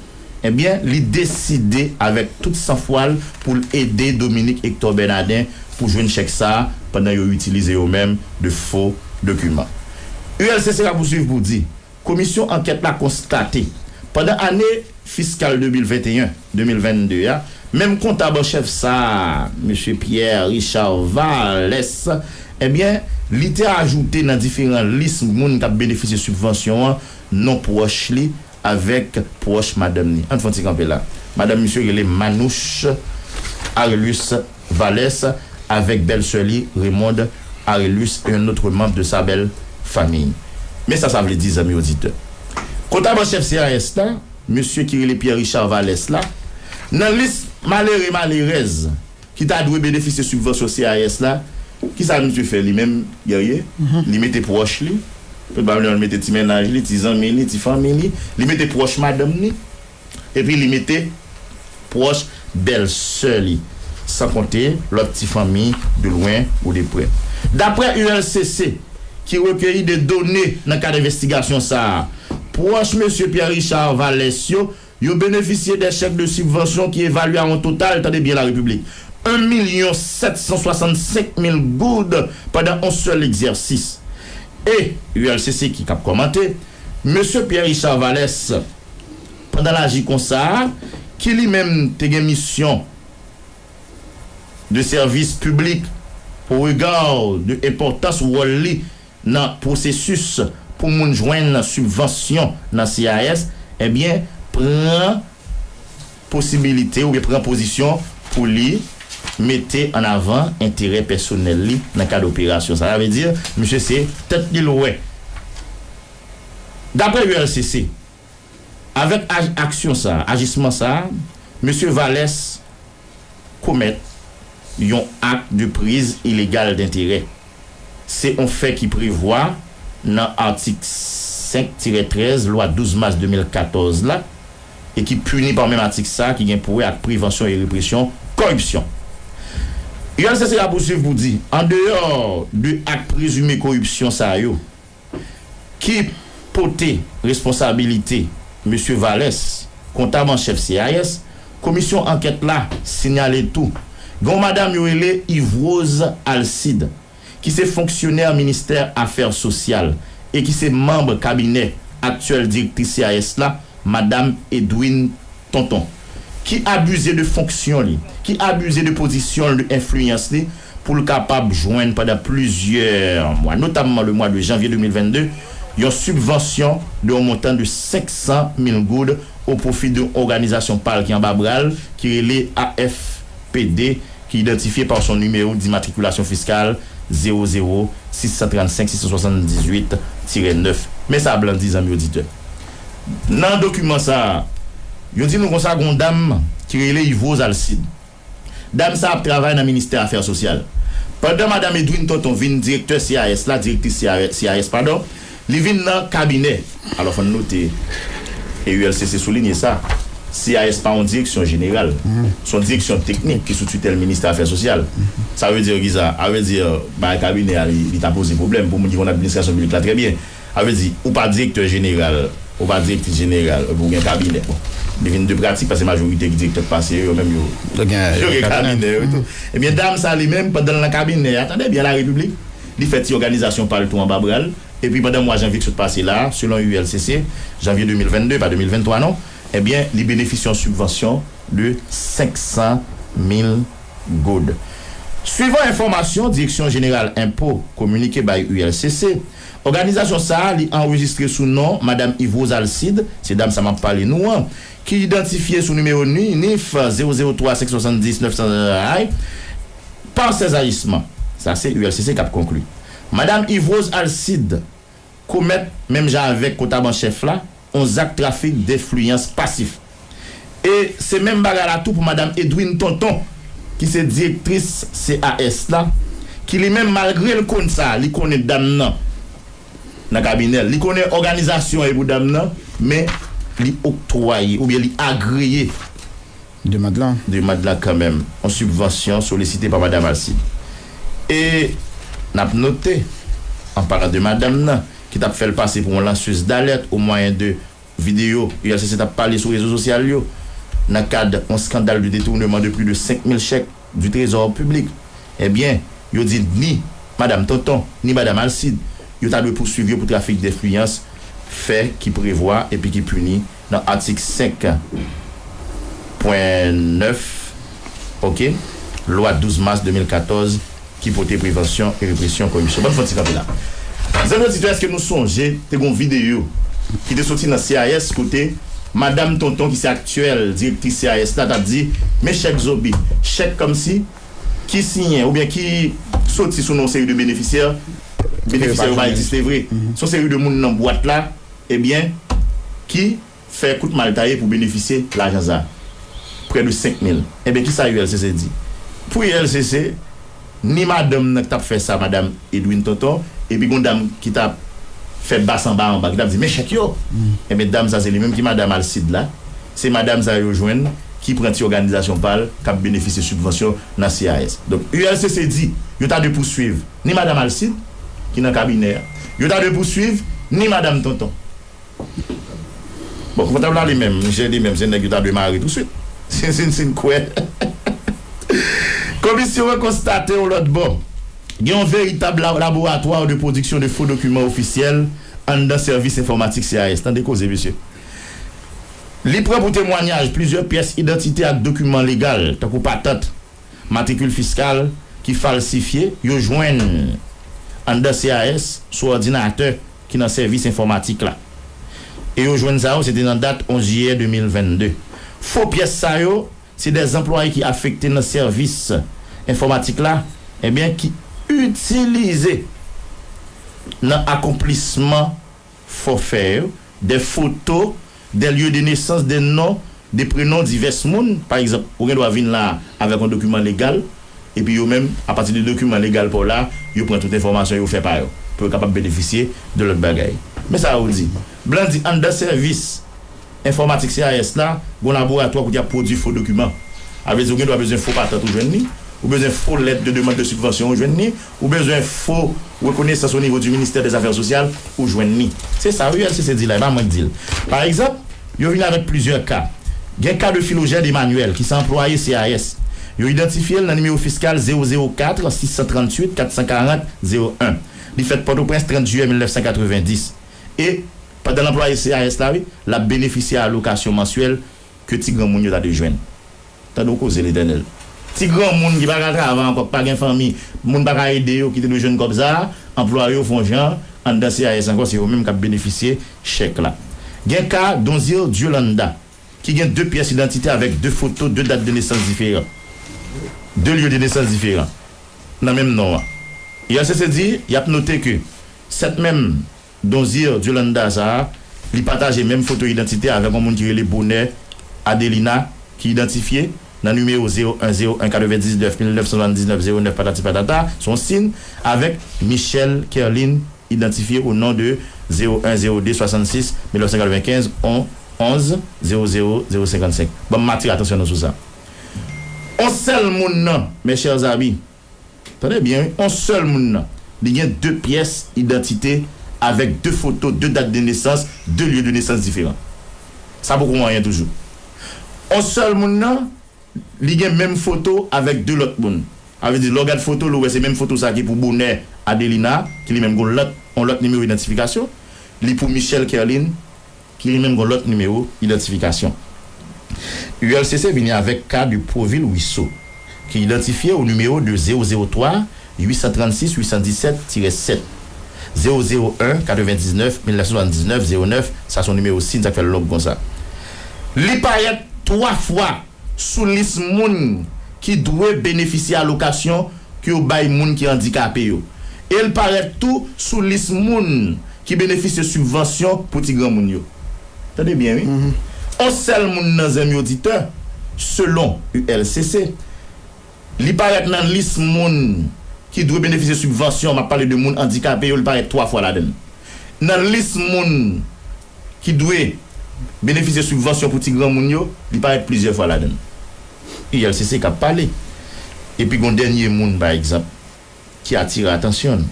ebyen, li deside avèk tout sanfwa l pou l ede Dominique Hector Bernardin pou jwenn chèk sa a pandan yo itilize yo menm de fo dokiman. U L C C rapousuiv pou di, komisyon ankèt la konstate, pandan ane fiskal de mil venteyen, de mil vennde a, menm kontab an chèf sa a, mesye Pierre Richard Vales, ebyen, li te ajoute nan diferan lis moun k ap benefisye sibvansyon an, non pwòch li avèk pwòch madanm ni. Ann fè yon ti kanpe la. Madanm misye rele Manouche Arelus Vales avèk bèlsè li Raymonde Arelus et un autre membre de sa belle famille. Men sa sa vle di, zanmi oditè. Kontab an chèf C A S la, mesye ki rele Pierre Richard Vales la, nan lis malere malerèz ki ta dwe benefisye sibvansyon C A S la, kisa misye fè li menm, Guerrier? Li mete pwòch li, pou l pa bliye, li mete ti mennaj li, ti zanmi li, ti fanmi li, li mete pwòch madanm li, epi li mete pwòch bèlsè li, san konte lòt ti fanmi de lwen ou de prè. Daprè U L C C, ki rekeyi de done nan kad envestigasyon sa a, pwòch mesye Pierre Richard Vales yo yo benefisye de chèk de sibvansyon ki evalye a yon total, tande byen, la Repiblik, en milyon sèt san swasannsenk mil goud pandan yon sèl egzèsis. E U L C C ki k ap kòmante, mesye Pierre Richard Vales, pandan l aji konsa, ki li menm te gen misyon de sèvis piblik, o rega de enpòtans wòl li nan pwosesis pou moun jwenn sibvansyon nan C I S, ebyen, pran posibilite oubyen pran pozisyon pou li mete an avan enterè pèsonèl li nan kad operasyon sa. Sa vle di, misye se tèt li l wè. Daprè U L C C, avèk aj- aksyon sa, ajisman sa, mesye Valès komèt yon ak de priz ilegal denterè. Se yon fè ki prevwa nan atik senk tirè trèz lwa douz mas de mil katòz la, e ki pini pa menm atik sa ki gen pou wè ak prevansyon e represyon kòripsyon. U L C C a pousuiv pou di, andeyò de ak prezime kòripsyon sa yo, ki pote responsabilite mesye Valès, kontab an chèf C I S, komisyon ankèt la sinyale tou gen yon madanm yo rele Yvrose Alcide, ki se fonksyonè ministè afè sosyal e ki se manm kabinè aktyèl direktris C I S la, madanm Edwin Tonton, ki abize de fonksyon li, ki abize de pozisyon l, de enfliyans li, pou l kapab jwenn pandan plizyè mwa, notamman le mwa de janvye de mil vennde, yon sibvansyon de yon montan de senk san mil goud o pwofi de yon òganizasyon pa l ki anba bra l, ki rele A F P D, ki idantifye pa son nimewo dimatrikilasyon fiskal zewo zewo sis san trannsenk sis san swasanndizuit tirè nèf. Men sa blan di, zanmi oditè. Nan dokiman sa a, yo di nou konsa, gen yon dam ki rele Yvrose Alcide. Dam sa ap travay nan ministè afè sosyal. Pandan madanm Edwin Tonton vin direktè C I S la, direktris C I S, padon, li vin nan kabinè. Alò, fò n note, e U L C C soulinye sa, C I S pa yon direksyon jeneral. Se yon direksyon teknik ki sou titèl ministè afè sosyal. Sa vle di kisa? Sa vle di, bagay kabinè a, li, li ta poze pwoblèm pou moun ki konn administrasyon piblik la trè byen. Sa vle di, ou pa direktè jeneral, ou pa direktris jeneral, epi ou gen kabinè. Bon, li vin de pratik, paske majorite ki direktè k pase yo, yo menm yo, yo gen kabinè yo tou. Ebyen, dam sa li menm, pandan l nan kabinè a, tande byen, la Repiblik, li fè ti òganizasyon pa l tou anba bra l, epi pandan mwa janvye k sot pase la, selon U L C C, janvye de mil vennde, pa de mil venntwa non, ebyen, li benefisye yon sibvansyon de senk san mil goud. Swivan enfòmasyon Direksyon Jeneral Enpo kominike bay U L C C, òganizasyon sa a, li anrejistre sou non madanm Yvrose Alcide, se dam sa m ap pale nou an, ki idantifye sou nimewo ni-, nif zewo zewo twa senk swasanndis nèf san ay, pa sèz ajisman. Sa se U L C C k ap konkli. Madanm Yvrose Alcide komèt, menm jan avèk kontab an chèf la, yon zak trafik denfliyans pasif. E se menm bagay la tou pou madanm Edwin Tonton, ki se direktris C I S la, ki li menm, malgre l konn sa, li konnen dam nan nan kabinè l, li konnen òganizasyon an e pou dam nan, men li oktwaye oubyen li agreye demande la, demande la kanmenm, yon sibvansyon solisite pa madanm Alcide. E n ap note, an palan de madanm nan, ki t ap fè l pase pou yon lanseuse d'alerte au moyen de videyo U L C C t ap pale sou rezo sosyal yo, nan kad yon skandal de détournement de plus de cinq mille chèques du trésor public. Ebyen, yo di ni madanm Tonton, ni madanm Alcide, yo ta dwe pouswiv yo pou trafik denfliyans, fè ki prevwa epi ki pini nan atik senk pwen nèf, oke, lwa douz mas de mil katòz ki pote prevansyon e represyon kòripsyon. Ban m fè yon ti kanpe la. Zanmi oditè, èske nou sonje te gen yon videyo ki te soti nan C I S kote madanm Tonton, ki se aktyèl direktris C I S la, t ap di, men chèk zobi, chèk kòmsi, ki siyen oubyen ki soti sou non seri de benefisyè, benefisyè yo pa egziste vre. Se yon seri de moun nan bwat la, ebyen, ki fè kout mal taye pou benefisye lajan sa. Prè de senk mil. Ebyen, kisa U L C C di? Pou U L C C, ni madanm nan ki t ap fè sa, madanm Edwin Tonton, epi gon dam ki t ap fè bas anba anba, ki t ap di, men chèk yo! Ebyen, dam sa, se li menm ki madanm Alcide la. Se madanm sa yo jwenn ki pran ti òganizasyon pa l, k ap benefisye sibvansyon nan C I S. Donk, U L C C di, yo ta dwe pouswiv ni madanm Alcide, ki nan kabinè a, yo ta dwe pouswiv ni madanm Tonton. Bon, konpòtab la li menm, misye li menm, se nèg yo ta dwe mare touswit. Si, si, si n kwè. Komisyon an konstate yon lòt bò, gen yon veritab la, laboratwa de pwodiksyon de fo dokiman ofisyèl anndan sèvis enfòmatik C I S. Tande koze, mesye. Li pran pou temwanyaj plizyè pyès idantite ak dokiman legal, tankou patant, matrikil fiskal ki falsifye, yo jwenn anndan C A S sou òdinatè ki nan sèvis enfòmatik la. E yo jwenn sa yo, se te nan dat onz jiyè de mil vennde. Fo pyès sa yo, se dè anplwaye ki afekte nan sèvis enfòmatik la, ebyen, ki itilize nan akonplisman fòfè yo, dè foto, dè lye de nesans, dè non, dè prenon divès moun. Pa egzanp, ou gen dwa vin la avèk yon dokiman legal, epi yo menm, apati de dokiman legal pa w la, yo pran tout enfòmasyon, yo fè pa yo, pou yo kapab benefisye de lòt bagay. Men sa yo di. Blan di anndan sèvis enfòmatik C A S la, gon laboratwa kote y ap pwodui fo dokiman. A vle di, ou gen dwa bezwen fo patant, ou jwenn li. Ou bezwen fo lèt de demann de sibvansyon, ou jwenn li. Ou bezwen fo rekonesans o nivo di Ministè dè Zafè Sosyal, ou jwenn li. Se sa U L C C di la, e pa mwen k di l. Pa egzanp, yo vin avèk plizyè ka. Gen ka de Philogène Emmanuel, ki se anplwaye C A S. Yo idantifye l nan nimewo fiskal zewo zewo kat, sis san tranntuit, kat san karant, zewo en. Li fèt Pòtoprens, trant jiyè mil nèf san katrevendis. E, pandan l anplwaye C A S la, wi, l ap benefisye alokasyon mansyèl ke ti granmoun yo ta dwe jwenn. Tande yon koze, Letènèl. Ti granmoun ki pa ka travay ankò, ki pa gen fanmi, moun pa ka ede yo, ki te dwe jwenn kòb sa a, anplwaye yo fè yon jan, anndan C A S ankò, se yo menm k ap benefisye chèk la. Gen ka Donzir Diolanda, ki gen de pyès idantite avèk de foto, de dat de nesans diferan. De lye de nesans diferan. Nan menm non an. U L C C di, y ap note ke sèt menm Donzir Diolanda sa a, li pataje menm foto idantite avèk yon moun ki rele Bonheur Adelina, ki idantifye nan nimewo zewo en zewo en katrevendiznèf mil nèf san swasanndiznèf zewo nèf patati patata, se yon sin, avèk Michel Kerline, idantifye o non de zewo en zewo de swasannsis mil nèf san katrevenkenz onz zewo zewo zewo senkannsenk. Ban m atire atansyon nou sou sa. On sèl moun nan, mes chers amis, tande byen, wi, on sèl moun nan, li gen de pyès idantite avèk de foto, de dat de nesans, de lye de nesans diferan. Sa poko anyen toujou. On sèl moun nan, li gen menm foto avèk de lòt moun. Sa vle di, lè w gad foto, lè w wè se menm foto sa ki pou Bonheur Adelina, ki li menm gon lòt, on lòt nimewo idantifikasyon, li pou Michel Kerline, ki li menm gon lòt nimewo idantifikasyon. U L C C vini avèk ka de Provil Wisso, ki idantifye o nimewo de zewo zewo twa uit san trannsis uit san disèt tirè sèt, zewo zewo en katrevendiznèf mil nèf san swasanndiznèf zewo nèf, sa se yon nimewo sin, sa k fè l long konsa. Li parèt twa fwa sou lis moun ki dwe benefisye alokasyon ke yo bay moun ki andikape yo. E l parèt tou sou lis moun ki benefisye sibvansyon pou ti granmoun yo. Tande byen, wi. On sèl moun nan zen m yo, oditè, selon U L C C, li parèt nan lis moun ki dwe benefisye sibvansyon, m ap pale de moun andikape yo, li parèt twa fwa ladan l. Nan lis moun ki dwe benefisye sibvansyon pou ti granmoun yo, li parèt plizyè fwa ladan l. U L C C k ap pale. Epi gon dènye moun, pa egzanp, ki atire atansyon n,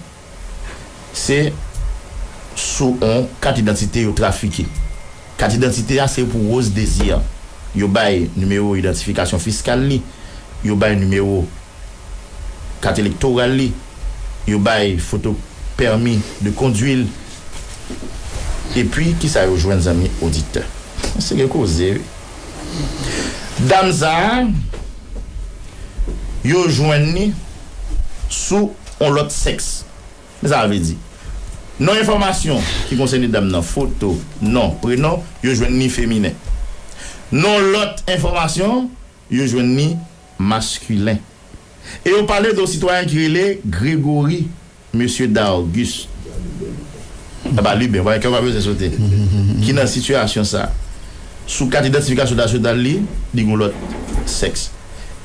se sou on kat idantite yo trafike. Kat idantite a se pou Rose Désir. Yo bay nimewo idantifikasyon fiskal li, yo bay nimewo kat elektoral li, yo bay foto pèmi de kondwi l. Epi, kisa yo jwenn, zanmi oditè? Se gen koze, wi. Dam sa a, yo jwenn li sou on lòt sèks. Men sa vle di, nan enfòmasyon ki konsène dam nan, foto, non, prenon, yo jwenn li feminen. Nan lòt enfòmasyon, yo jwenn li maskilen. E yo pale de yon sitwayen ki rele Gregory, mesye Dargus. Aba, Liben, wè, kè w pa bezwen sote. Ki nan sitiyasyon sa. Sou kat idantifikasyon nasyonal li, li gon lòt sèks.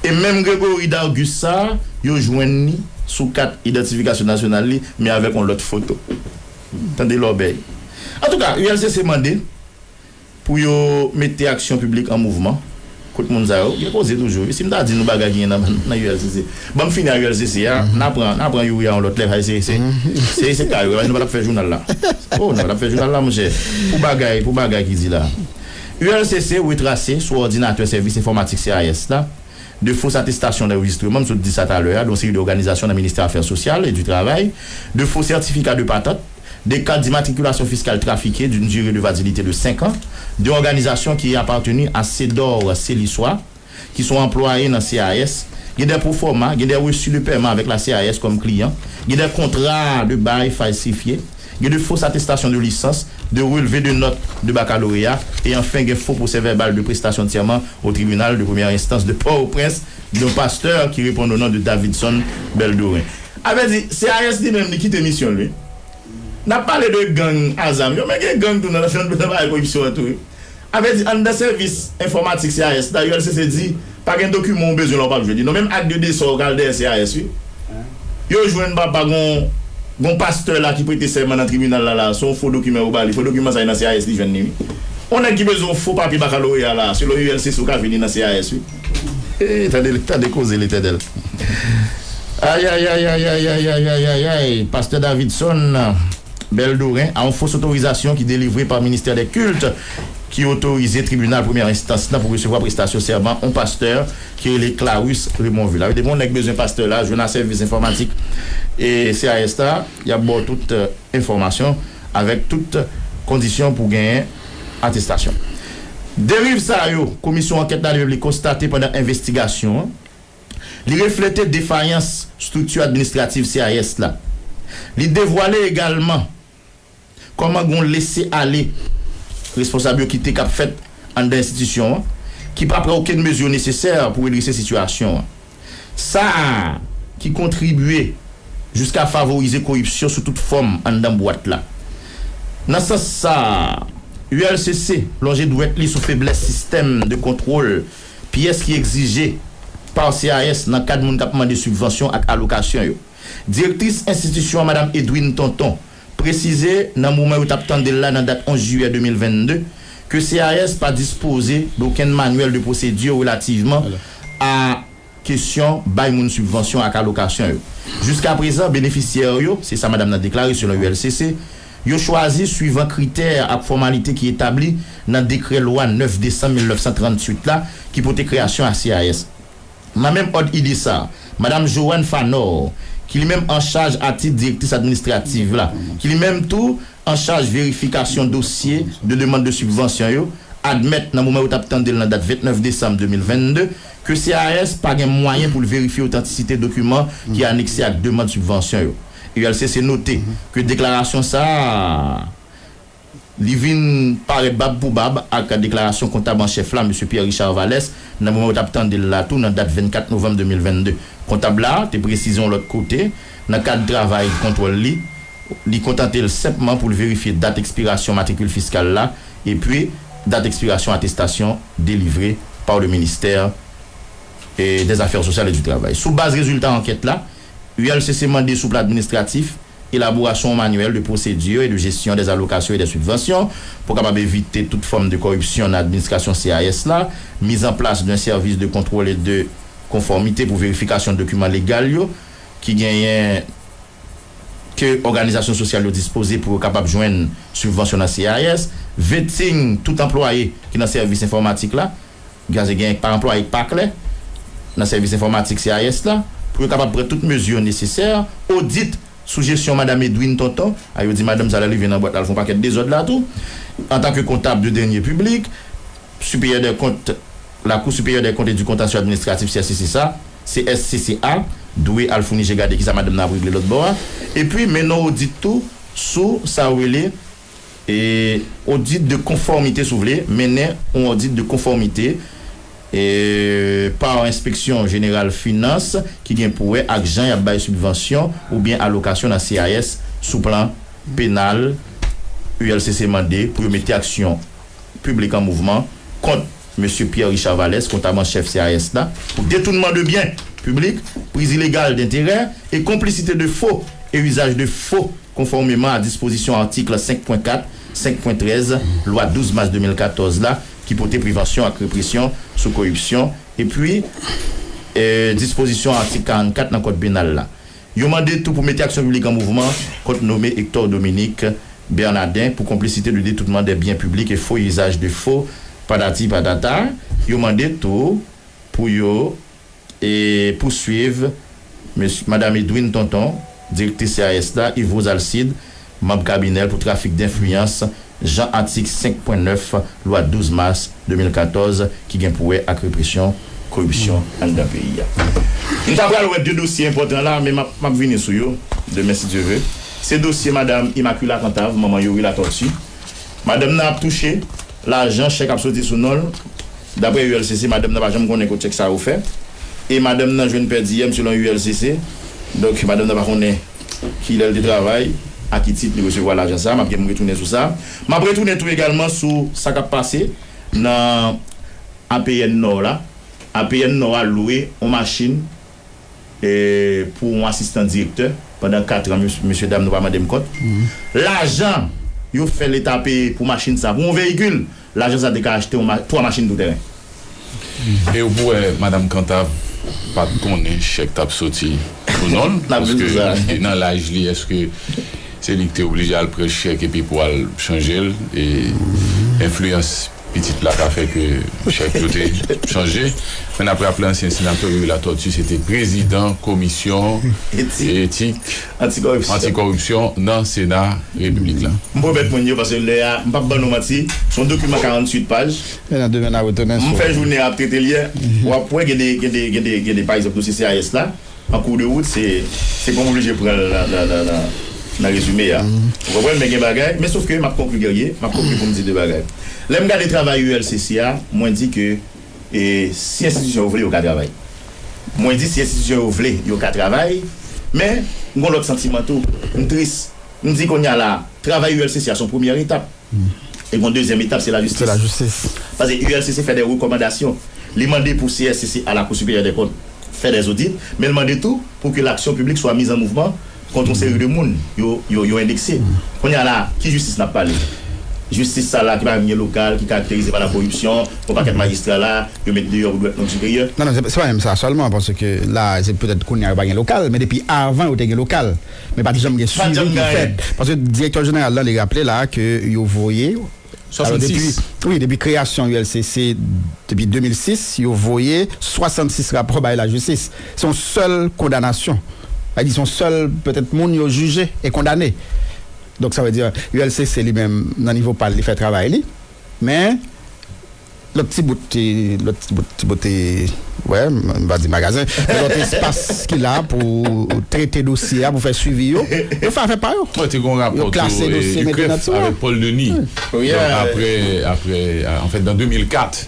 E menm Gregory Dargus sa, yo jwenn li sou kat idantifikasyon nasyonal li, men avèk yon lòt foto. Tande lòbèy. Antouka, U L C C mande pou yo mete aksyon piblik an mouvman kont moun sa yo. Gen koze toujou, wi. Si m ta di nou bagay ki gen nan, nan U L C C, ban m fini ak U L C C a, n a pran, n a pran Youri a yon lòt lè, se, se, se, se kay, wi, nou pa t ap fè jounal la. Oh, nou pa t ap fè jounal la, monchè. Pou bagay, pou bagay ki di la. U L C C retrase sou òdinatè sèvis enfòmatik C A S la de fo atestasyon danrejistreman, m sot di sa talè a, de yon seri de òganizasyon nan Ministè Afè Sosyal e di Travay, de fo sètifika de patant, de kat dimatrikilasyon fiskal trafike d'une durée de validité de cinq ans, de òganizasyon ki apateni a Cedor Célisois, ki se yon anplwaye nan C A S, Gen de proforma, gen de reçus de paiement avec la C A S comme client, gen de contrats de bail falsifiés, gen de fausses attestations de licence, de relevés de notes de baccalauréat, et enfin gen faux procès-verbal de prestation de serment au tribunal de première instance de Port-au-Prince d'un pasteur qui répond au nom de Davidson Beldorin. Sa vle di, C A S li menm li kite misyon l, wi. N ap pale de gang a zam yo, men gen gang tou nan, nan, nan bagay koripsyon an tou, wi. Sa vle di, anndan sèvis enfòmatik C A S la, U L C C di, pa gen dokiman ou bezwen la ou p ap jwenn li. Non, menm ak de desè ou ka al dèyè C A S, wi. Yo jwenn papa gon, gon pastè la ki prete sèman nan tribinal la, la, se yon fo dokiman yo ba li. Fo dokiman sa, e nan C A S li jwenn li, wi. Yon nèg ki bezwen yon fo papye bakaloreya la, selon U L C C, ou ka jwenn li nan C A S, wi. E, tande, tande koze, Letènèl. Ay, ay, ay, ay, ay, ay, ay, ay, ay, ay, Pastè Davidson Beldorin a yon fos otorizasyon ki delivre pa Ministè dè Kilt ki otorize tribinal premyè enstans nan pou resevwa prestasyon sèman yon pastè ki rele Clarus Remonvil. Sa vle di, yon nèg bezwen pastè la, jwenn a sèvis enfòmatik e C A S la, y ap ba w tout, eh, enfòmasyon avèk tout kondisyon pou genyen atestasyon. Deriv sa yo, komisyon ankèt la li menm li konstate pandan envestigasyon an, li reflete defayans estrikti administratif C A S la. Li devwale egalman kòman gen yon lese ale responsab yo kite k ap fèt anndan enstitisyon an, ki pa pran okenn mezi nesesè pou redrese sitiyasyon an. Sa ki kontribye jiska favorize koripsyon sou tout fòm anndan bwat la. Nan sans sa, U L C C lonje dwèt li sou feblès sistèm de kontwòl pyès ki egzije pa C A S nan kad moun k ap mande sibvansyon ak alokasyon yo. Direktris enstitisyon an, Madam Edwine Tonton, presize nan moman yo t ap tande l la nan dat onz jiyè de mil vennde ke C A S pa dispoze dokenn manyèl de pwosedi relativman a kesyon bay moun sibvansyon ak alokasyon yo. Jiskaprezan, benefisyè yo, se sa madanm nan deklare selon U L C C, yo chwazi swivan kritè ak fòmalite ki etabli nan dekrè lwa nèf desanm mil nèf san tranntuit la ki pote kreyasyon a C A S. Nan menm òd ide sa, madanm Joanne Fanor, ki li menm an chaj a tit direktris administrativ la, ki li menm tou an chaj verifikasyon dosye de demann de sibvansyon yo, admèt nan moman yo t ap tande l nan dat vennèf desanm de mil vennde ke C A S pa gen mwayen pou l verifye otantisite dokiman ki anekse ak demann sibvansyon yo. U L C C note ke deklarasyon sa a, li vin parèt bab pou bab ak deklarasyon kontab an chèf la, Mesye Pierre Richard Valès, nan moman yo t ap tande l la tou nan dat vennkat novanm de mil vennde. Kontab la te presize yon lòt kote, nan kad travay kontwòl li, li kontante l senpman pou l verifye dat ekspirasyon matrikil fiskal la epi dat ekspirasyon atestasyon delivre pa le ministè, eh, des Affaires Sociales et du Travail. Sou baz rezilta ankèt la, U L C C mande sou plan administratif elaborasyon yon manyèl de pwosedi e de jesyon dè alokasyon e dè sibvansyon pou kapab evite tout fòm de kòripsyon nan administrasyon C A S la, mizanplas d'un sèvis de kontwòl e de konfòmite pou verifikasyon dokiman legal yo ki genyen ke òganizasyon sosyal yo dispoze pou yo kapab jwenn sibvansyon nan C A S, vetting tout anplwaye ki nan sèvis enfòmatik la, gen, gen pa anplwaye k pa klè nan sèvis enfòmatik C A S la, pou yo kapab pran tout mezi nesesè, odit sou jesyon madanm Edwine Tonton, a yo di madanm sa lè li vin nan bwat la, l fè yon pakèt dezòd la tou, antanke kontab de dènye piblik, Supérieur des Comptes, la Cour Supérieure des Comptes et du Contentieux Administratif, C S C C A, C S C C A, dwe al founi je gade kisa madanm nan ap regle lòt bò a. Epi, mennen yon odit tou sou sa yo rele, e, odit de konfòmite, si w vle, mennen yon odit de konfòmite, e, pa Enspeksyon Jeneral Finans ki gen pou wè ak jan y ap bay sibvansyon oubyen alokasyon nan C A S sou plan penal. U L C C mande pou yo mete aksyon piblik an mouvman kont Mesye Pierre Richard Valès, kontab an chèf C A S la, pou detounman de byen piblik, priz ilegal denterè e konplisite de fo e izaj de fo, konfòmeman a dispozisyon atik senk pwen kat, senk pwen trèz, lwa douz mas de mil katòz la, ki pote prevansyon ak represyon sou koripsyon, epi, eh, dispozisyon atik karannkat nan kòd penal la. Yo mande tou pou mete aksyon piblik an mouvman kont nome Hector Dominique Bernardin pou konplisite de detounman de byen piblik e fo izaj de fo, patati patata. Yo mande tou pou yo, e, pouswiv mesye, madanm Edwine Tonton, direktris C A S la, Yvos Alcide, manm kabinè l pou trafik denfliyans, jan atik senk pwen nèf lwa douz mas de mil katòz ki gen pou wè ak represyon koripsyon anndan peyi a. M ta pral wè de dosye enpòtan la, men m ap, m ap vini sou yo demen, si Dye ve. Se dosye madanm Immaculée Cantave, manman Youri Latortue. Madanm nan ap touche lajan, chèk ap soti sou non l. Daprè U L C C, madanm nan pa janm konnen kot chèk sa yo fè. E madanm nan jwenn pèdi yè, selon U L C C. Donk, madanm nan pa konnen kilè l te travay, a ki tit li resevwa lajan sa. M ap gen pou m retounen sou sa. M ap retounen tou egalman sou sa k ap pase nan A P N Nò la. A P N Nò a lwe yon machin e, pou yon asistan direktè pandan kat an, mesye dam, nou pa mande m kont. Lajan yo fè Leta peye pou machin sa, pou yon veyikil, lajan sa te ka achte yon ma- twa machin tou tèren. E ou pou wè, madanm Cantave pa t konnen chèk t ap soti pou non l, paske nan laj li, èske se li ki te oblije al pran chèk epi pou al chanje l? E enfliyans pitit la ka fè ke chèk yo te chanje. Men n ap raple ansyen senatè Youri Latortue se te prezidan komisyon etik antikòripsyon nan Sena Repiblik la. M pwomèt moun yo, paske lè a, m p ap ban nou manti, se yon dokiman karanntuit paj. M fè jounen ap trete l yè. W ap wè gen de, gen de, gen de, gen de, pa egzanp, dosye C I S la, an kou de wout, se, se pou m oblije pran l nan, nan, nan, nan, nan rezime a. Ou konprann? Men gen bagay, men sof ke m ap konkli, Guerrier, m ap konkli pou m di de bagay. Lè m gade travay U L C C a, mwen di ke, e, si enstitisyon yo vle, yo ka travay. Mwen di si enstitisyon yo vle, yo ka travay, men m gon lòt santiman tou. M tris. M di kounye a la, travay U L C C a se yon premyè etap. E gon dezyèm etap, se lajistis. Se lajistis. Paske U L C C fè de rekòmandasyon. Li mande pou C S C C a la Cour supérieure des comptes fè de zodit, men l mande tou pou ke l'action publique soit mise en mouvement kont yon seri de moun yo, yo, yo endekse. Kounye a la, ki jistis n ap pale? Jistis sa la ki pa menm gen lokal, ki karakterize pa la koripsyon, yon pakèt majistra la, yo met deyò pou dwèt nòm siperyè. Non, non, se, se pa menm sa sèlman, paske la, se petèt kounye a yo pa gen lokal, men depi avan yo te gen lokal. Men pa t janm gen swivi ki fèt. Paske direktè jeneral la, li raple la ke yo voye. Alò, depi, wi, depi kreyasyon U L C C, depi de mil sis, yo voye swasannsis rapò bay lajistis. Se yon sèl kondanasyon. Sa vle di, se yon sèl, petèt, moun yo jije e kondane. Donk, sa vle di, U L C C li menm, nan nivo pa l, li fè travay li. Men, lòt ti bout, ti, lòt ti bout, ti bout, ti, wè, m, m pa di magazen, men lòt espas ki la pou trete dosye a, pou fè swivi yo, yo fè afè pa yo. Mwen te gen yon rapò tou, e, UCREF avèk Paul Denis. Donk, apre, apre, anfèt, nan de mil kat,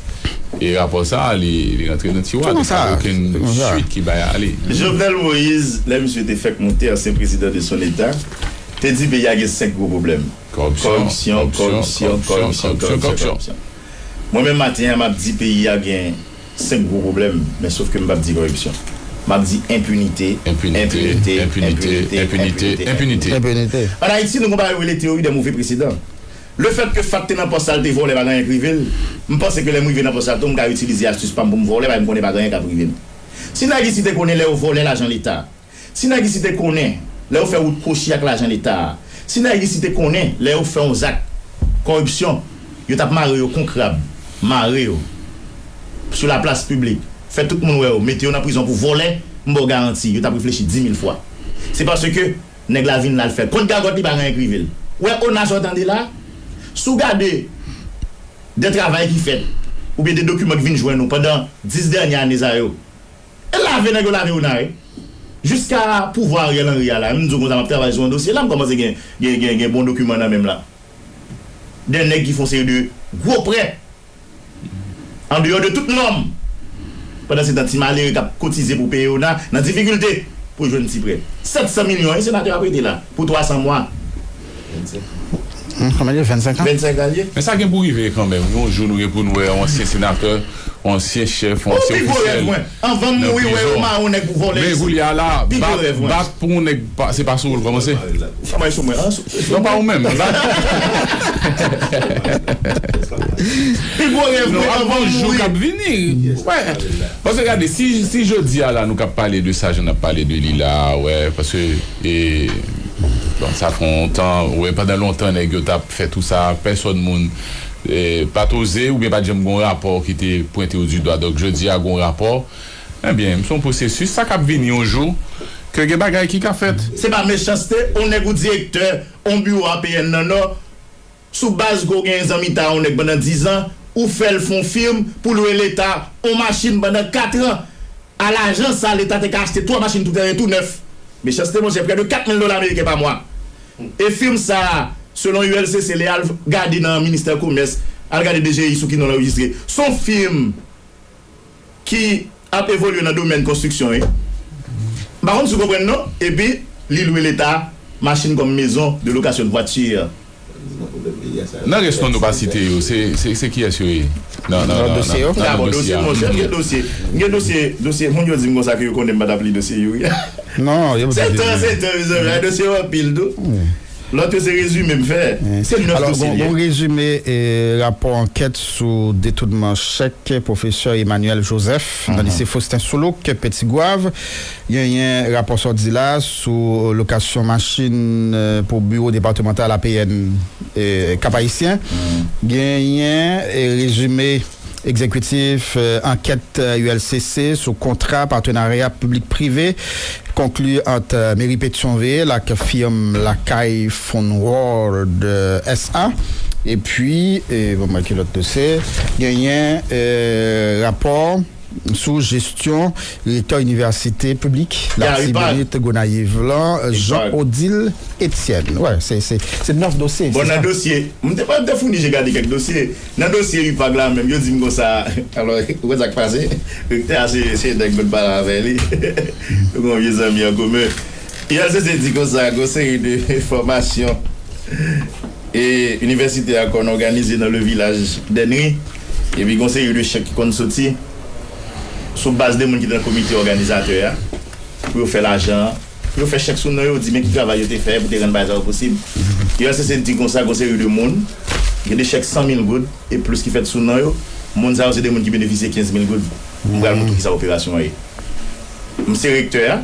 e rapò sa a, li, li rantre nan tiwa, li pa gen okenn swit ki bay ale. Jovenel Moïse, lè misye te fèk moute ansyen prezidan de son eta, te di peyi a gen senk gwo pwoblèm. Kòripsyon, kòripsyon, kòripsyon, kòripsyon, kòripsyon. Mwen menm maten an, m ap di peyi a gen senk gwo pwoblèm, men sof ke m p ap di kòripsyon. M ap di enpinite, enpinite, enpinite, enpinite, enpinite. Ann Ayiti, nou gon bagay yo rele teyori dè move presedan. Lefètke FAT te nan pòs la, l te vòlè, pa gen anyen k rive l, m panse ke lè m rive nan pòs la tou, m ka itilize astis pa m pou m vòlè, paske m konnen pa gen anyen k ap rive m. Si nèg isit te konnen lè yo vòlè lajan Leta, si nèg isit te konnen lè yo fè wout kwochi ak lajan Leta a, si nèg isit te konnen lè yo fè yon zak kòripsyon, yo t ap mare yo kon krab, mare yo sou laplas piblik, fè tout moun wè yo, mete yo nan prizon pou vòlè, m ba w garanti, yo t ap reflechi dimil fwa. Se paske nèg la vin la, l fè kont gagòt, li pa gen anyen k rive l. Ou wè ONA sa w tande la, si w gade de travay ki fèt, oubyen de dokiman ki vin jwenn ou pandan dis dènye ane sa yo, e lave nèg yo lave ONA wi. Jiska pouvwa Ariel Henry a la, m di w konsa, m ap travay sou yon dosye la, m kòmanse gen, gen, gen, gen bon dokiman nan men m la. De nèg ki fè yon seri de gwo prè andeyò de tout nòm. Pandansetan, ti malere k ap kotize pou peye ONA nan difikilte pou jwenn ti prè. Sèt san milyon, wi, senatè a prete la, pou twa san mwa. Vennsenk an. Vennsenk an l ye. Men sa gen pou rive kanmenm. Yon jou nou gen pou n wè yon ansyen senatè, yon ansyen chèf, yon ansyen ofisyèl nan prizon. Anvan m mouri, wè yo mare yon nèg pou vòlè isit. Men koulye a la, bat, bat pou yon nèg, se pa sou ou l kòmanse. Ou ka mache sou mwen an. Non, pa ou menm. Pi gwo rèv mwen anvan jou k ap vini. Wè. Paske gade, si, si jodi a la nou k ap pale de sa, jan n ap pale de li la, wè, paske, e, bon, sa fè yon tan, wè, pandan lontan nèg yo t ap fè tout sa, pèsòn moun, e, pa t oze oubyen pa t janm gen yon rapò ki te pwente yo di dwa. Donk, jodi a gen yon rapò. Ebyen, se yon pwosesis, sa k ap vini yon jou, ke gen bagay ki ka fèt. Se pa mechanste, on nèg ou direktè, on biwo A P N nan Nò, sou baz ke w genyen zanmitay a on nèg pandan diz an, ou fè l fè on fim pou lwe Leta on machin pandan kat an. A lajan sa, Leta te ka achte twa machin tou tèren tou nèf. Mechanste, monchè, prè de kat mil dola ameriken pa mwa. E fim sa, selon U L C C, lè al gade nan ministè komès, al gade D G I sou ki non l anrejistre. Se yon fim ki ap evolye nan domèn konstriksyon, wi. M pa konn si w konprann non, epi li lwe Leta machin kòm maison de location de voiture. Nan rès non nou pa site yo, se, se, se kiyès yo ye? Nan, nan, nan, nan, nan, nan dosye yo? Nan dosye, monchè, m gen dosye. M gen dosye, dosye, moun yo di m konsa ke yo konnen m pa t ap li dosye yo, wi. Non, yo pa t ap li. Se tan, se tan, mezanmi, ay dosye yo anpil tou. Lòt yo se rezime m fè. Se nèf dosye li ye. Alò, gon rezime rapò ankèt sou detounman chèk pwofesè Emmanuel Joseph nan lise Faustin Soulouque, Petit Goâve. Genyen rapò sa w di la sou lokasyon machin pou biwo depatmantal A P N Kap Ayisyen. Genyen rezime egzekitif ankèt U L C C sou kontra patenarya piblik prive konkli ant Meri Petyonvil ak fim lakay Fun World S A. Epi, bon, mwen ki lòt dosye, genyen rapò sou jesyon rektè inivèsite piblik Latibonit Gonayiv lan, Jean Odile Etienne. Wè, se, se, se nèf dosye. Bon, nan dosye, mwen te, mwen te founi je gade kèk dosye. Nan dosye UPAG la menm, yo di m konsa, alò, ou wè sa k pase? Rektè a se, se nèg mwen pale avè li. Nou gen yon vye zanmi an komen. U L C C di konsa, gen yon seri de fòmasyon e inivèsite a konn òganize nan le vilaj Dènri. Epi gen yon seri de chèk ki konn soti sou baz de moun ki te nan komite òganizatè a pou yo fè lajan an, pou yo fè chèk sou non yo, di men ki travay yo te fè pou te rann bagay sa yo posib. U L C C di konsa, gen yon seri de moun, gen de chèk san mil goud e plis ki fèt sou non yo. Moun sa yo se de moun ki benefisye kenz mil goud. M pral montre w kisa operasyon an ye. M se rektè a.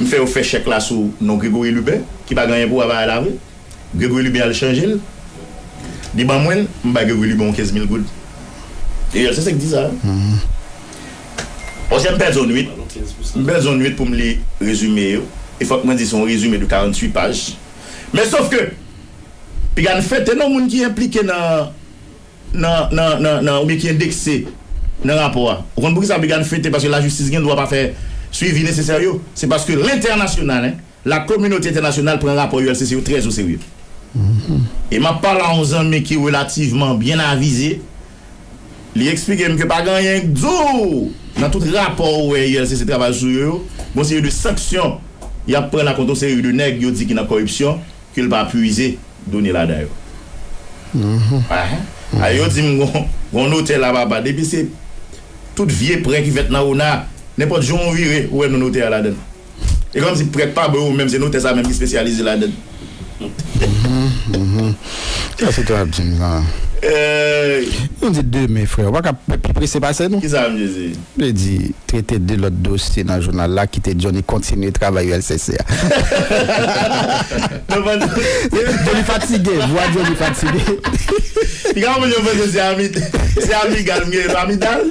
M fè yo fè chèk la sou non Gregory Lubin, ki pa gen anyen pou wè bagay la vre. Gregory Lubin al chanje l. Li ban mwen l, m bay Gregory Lubin yon kenz mil goud. E U L C C k di sa. Paske m pèdi yon nwit. M pèdi yon nwit pou m li rezime yo. E fòk mwen di se yon rezime de karanntuit paj. Men sof ke, piga n fete non moun ki enplike nan, nan, nan, nan, nan, oubyen ki endekse nan rapò a. Ou konn poukisa piga n fete? Paske lajistis gen dwa pa fè swivi nesesè yo. Se paske lentènasyonal, en, la kominote entènasyonal pran rapò U L C C yo trè o serye. E m ap pale a yon zanmi ki relativman byen avize. Li eksplike m ke pa gen anyen k di w nan tout rapò ou wè U L C C travay sou yo, yo, gon seri de sanksyon y ap pran la kont yon seri de nèg yo di ki nan kòripsyon, ke l pa pwize done ladan yo. Ahan. A, yo di m gon, gon notè la papa, depi se tout vye prè ki fèt nan ona, nenpòt jan w vire, ou wè non notè a ladan l. E kòmsi prè k pa bon yo menm, se notè sa menm ki espesyalize ladan l. Sa se tou ap di m lan. Nou di demen, frè. Ou pa ka pi prese pase nou? Kisa m di? Vle di, trete de lòt dosye nan jounal la, kite Johnny kontinye travay U L C C a. Johnny fatige, vwa Johnny fatige. Piga moun yo panse se ami, se amigal m gen, amidal.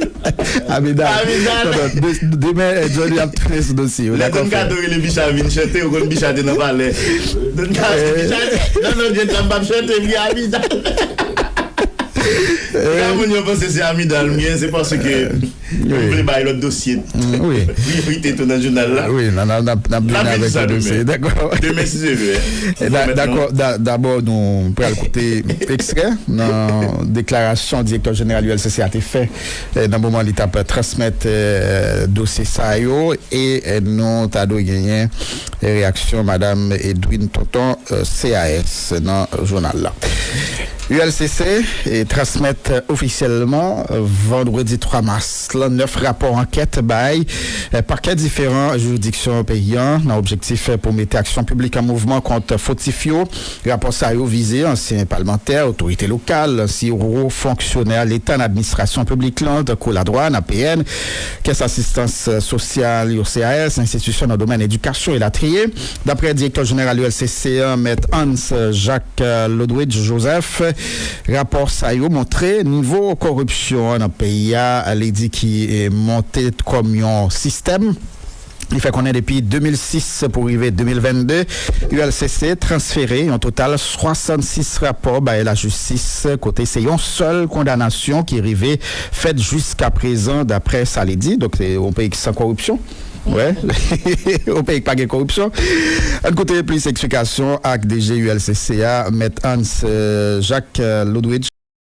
Amidal. Amidal. Non, non, de- demen, eh, Johnny ap tounen sou dosye yo. Lè Don Kato rele Bicha vin chante, ou konn Bicha te nan palè. Don Kato, Bicha, non, non, Jen Tan p ap chante, m gen amidal. Piga moun yo panse se amidal m gen, se paske m vle bay lòt dosye priyorite tou nan jounal la. Wi, n ap vin avèk lòt dosye. Dakò. Demen, si Dye vle. Dakò. Dabò, nou pral koute ekstrè nan deklarasyon direktè jeneral U L C C a te fè nan moman li t ap transmèt dosye sa yo. E nou ta dwe genyen reyaksyon Madanm Edwine Tonton, C A S, nan jounal la. U L C C transmèt ofisyèlman vandredi twa mas lan nèf rapò ankèt bay pakè diferan jiridiksyon peyi a nan objektif pou mete aksyon piblik an mouvman kont fotif yo. Rapò sa yo vize ansyen palmantè, otorite lokal, ansyen wo fonksyonè Leta nan administrasyon piblik lan, tankou Ladwàn, A P N, Kès Asistans Sosyal yo, C A S, enstitisyon nan domèn edikasyon elatriye. Daprè direktè jeneral U L C C an, Mèt Hans Jacques Ludwig Joseph, rapò sa yo montre nivo kòripsyon an nan peyi a, li di ki monte kòm yon sistèm. Li fè konnen depi de mil sis pou rive de mil vennde, U L C C transfere yon total swasannsis rapò bay lajistis, kote se yon sèl kondanasyon ki rive fèt jiska prezan, daprè sa li di. Donk, se yon peyi ki san koripsyon. Wè, yon peyi ki pa gen koripsyon. Ann koute plis eksplikasyon ak D G U L C C a, Mèt Hans, euh, Jacques, euh, Ludwig.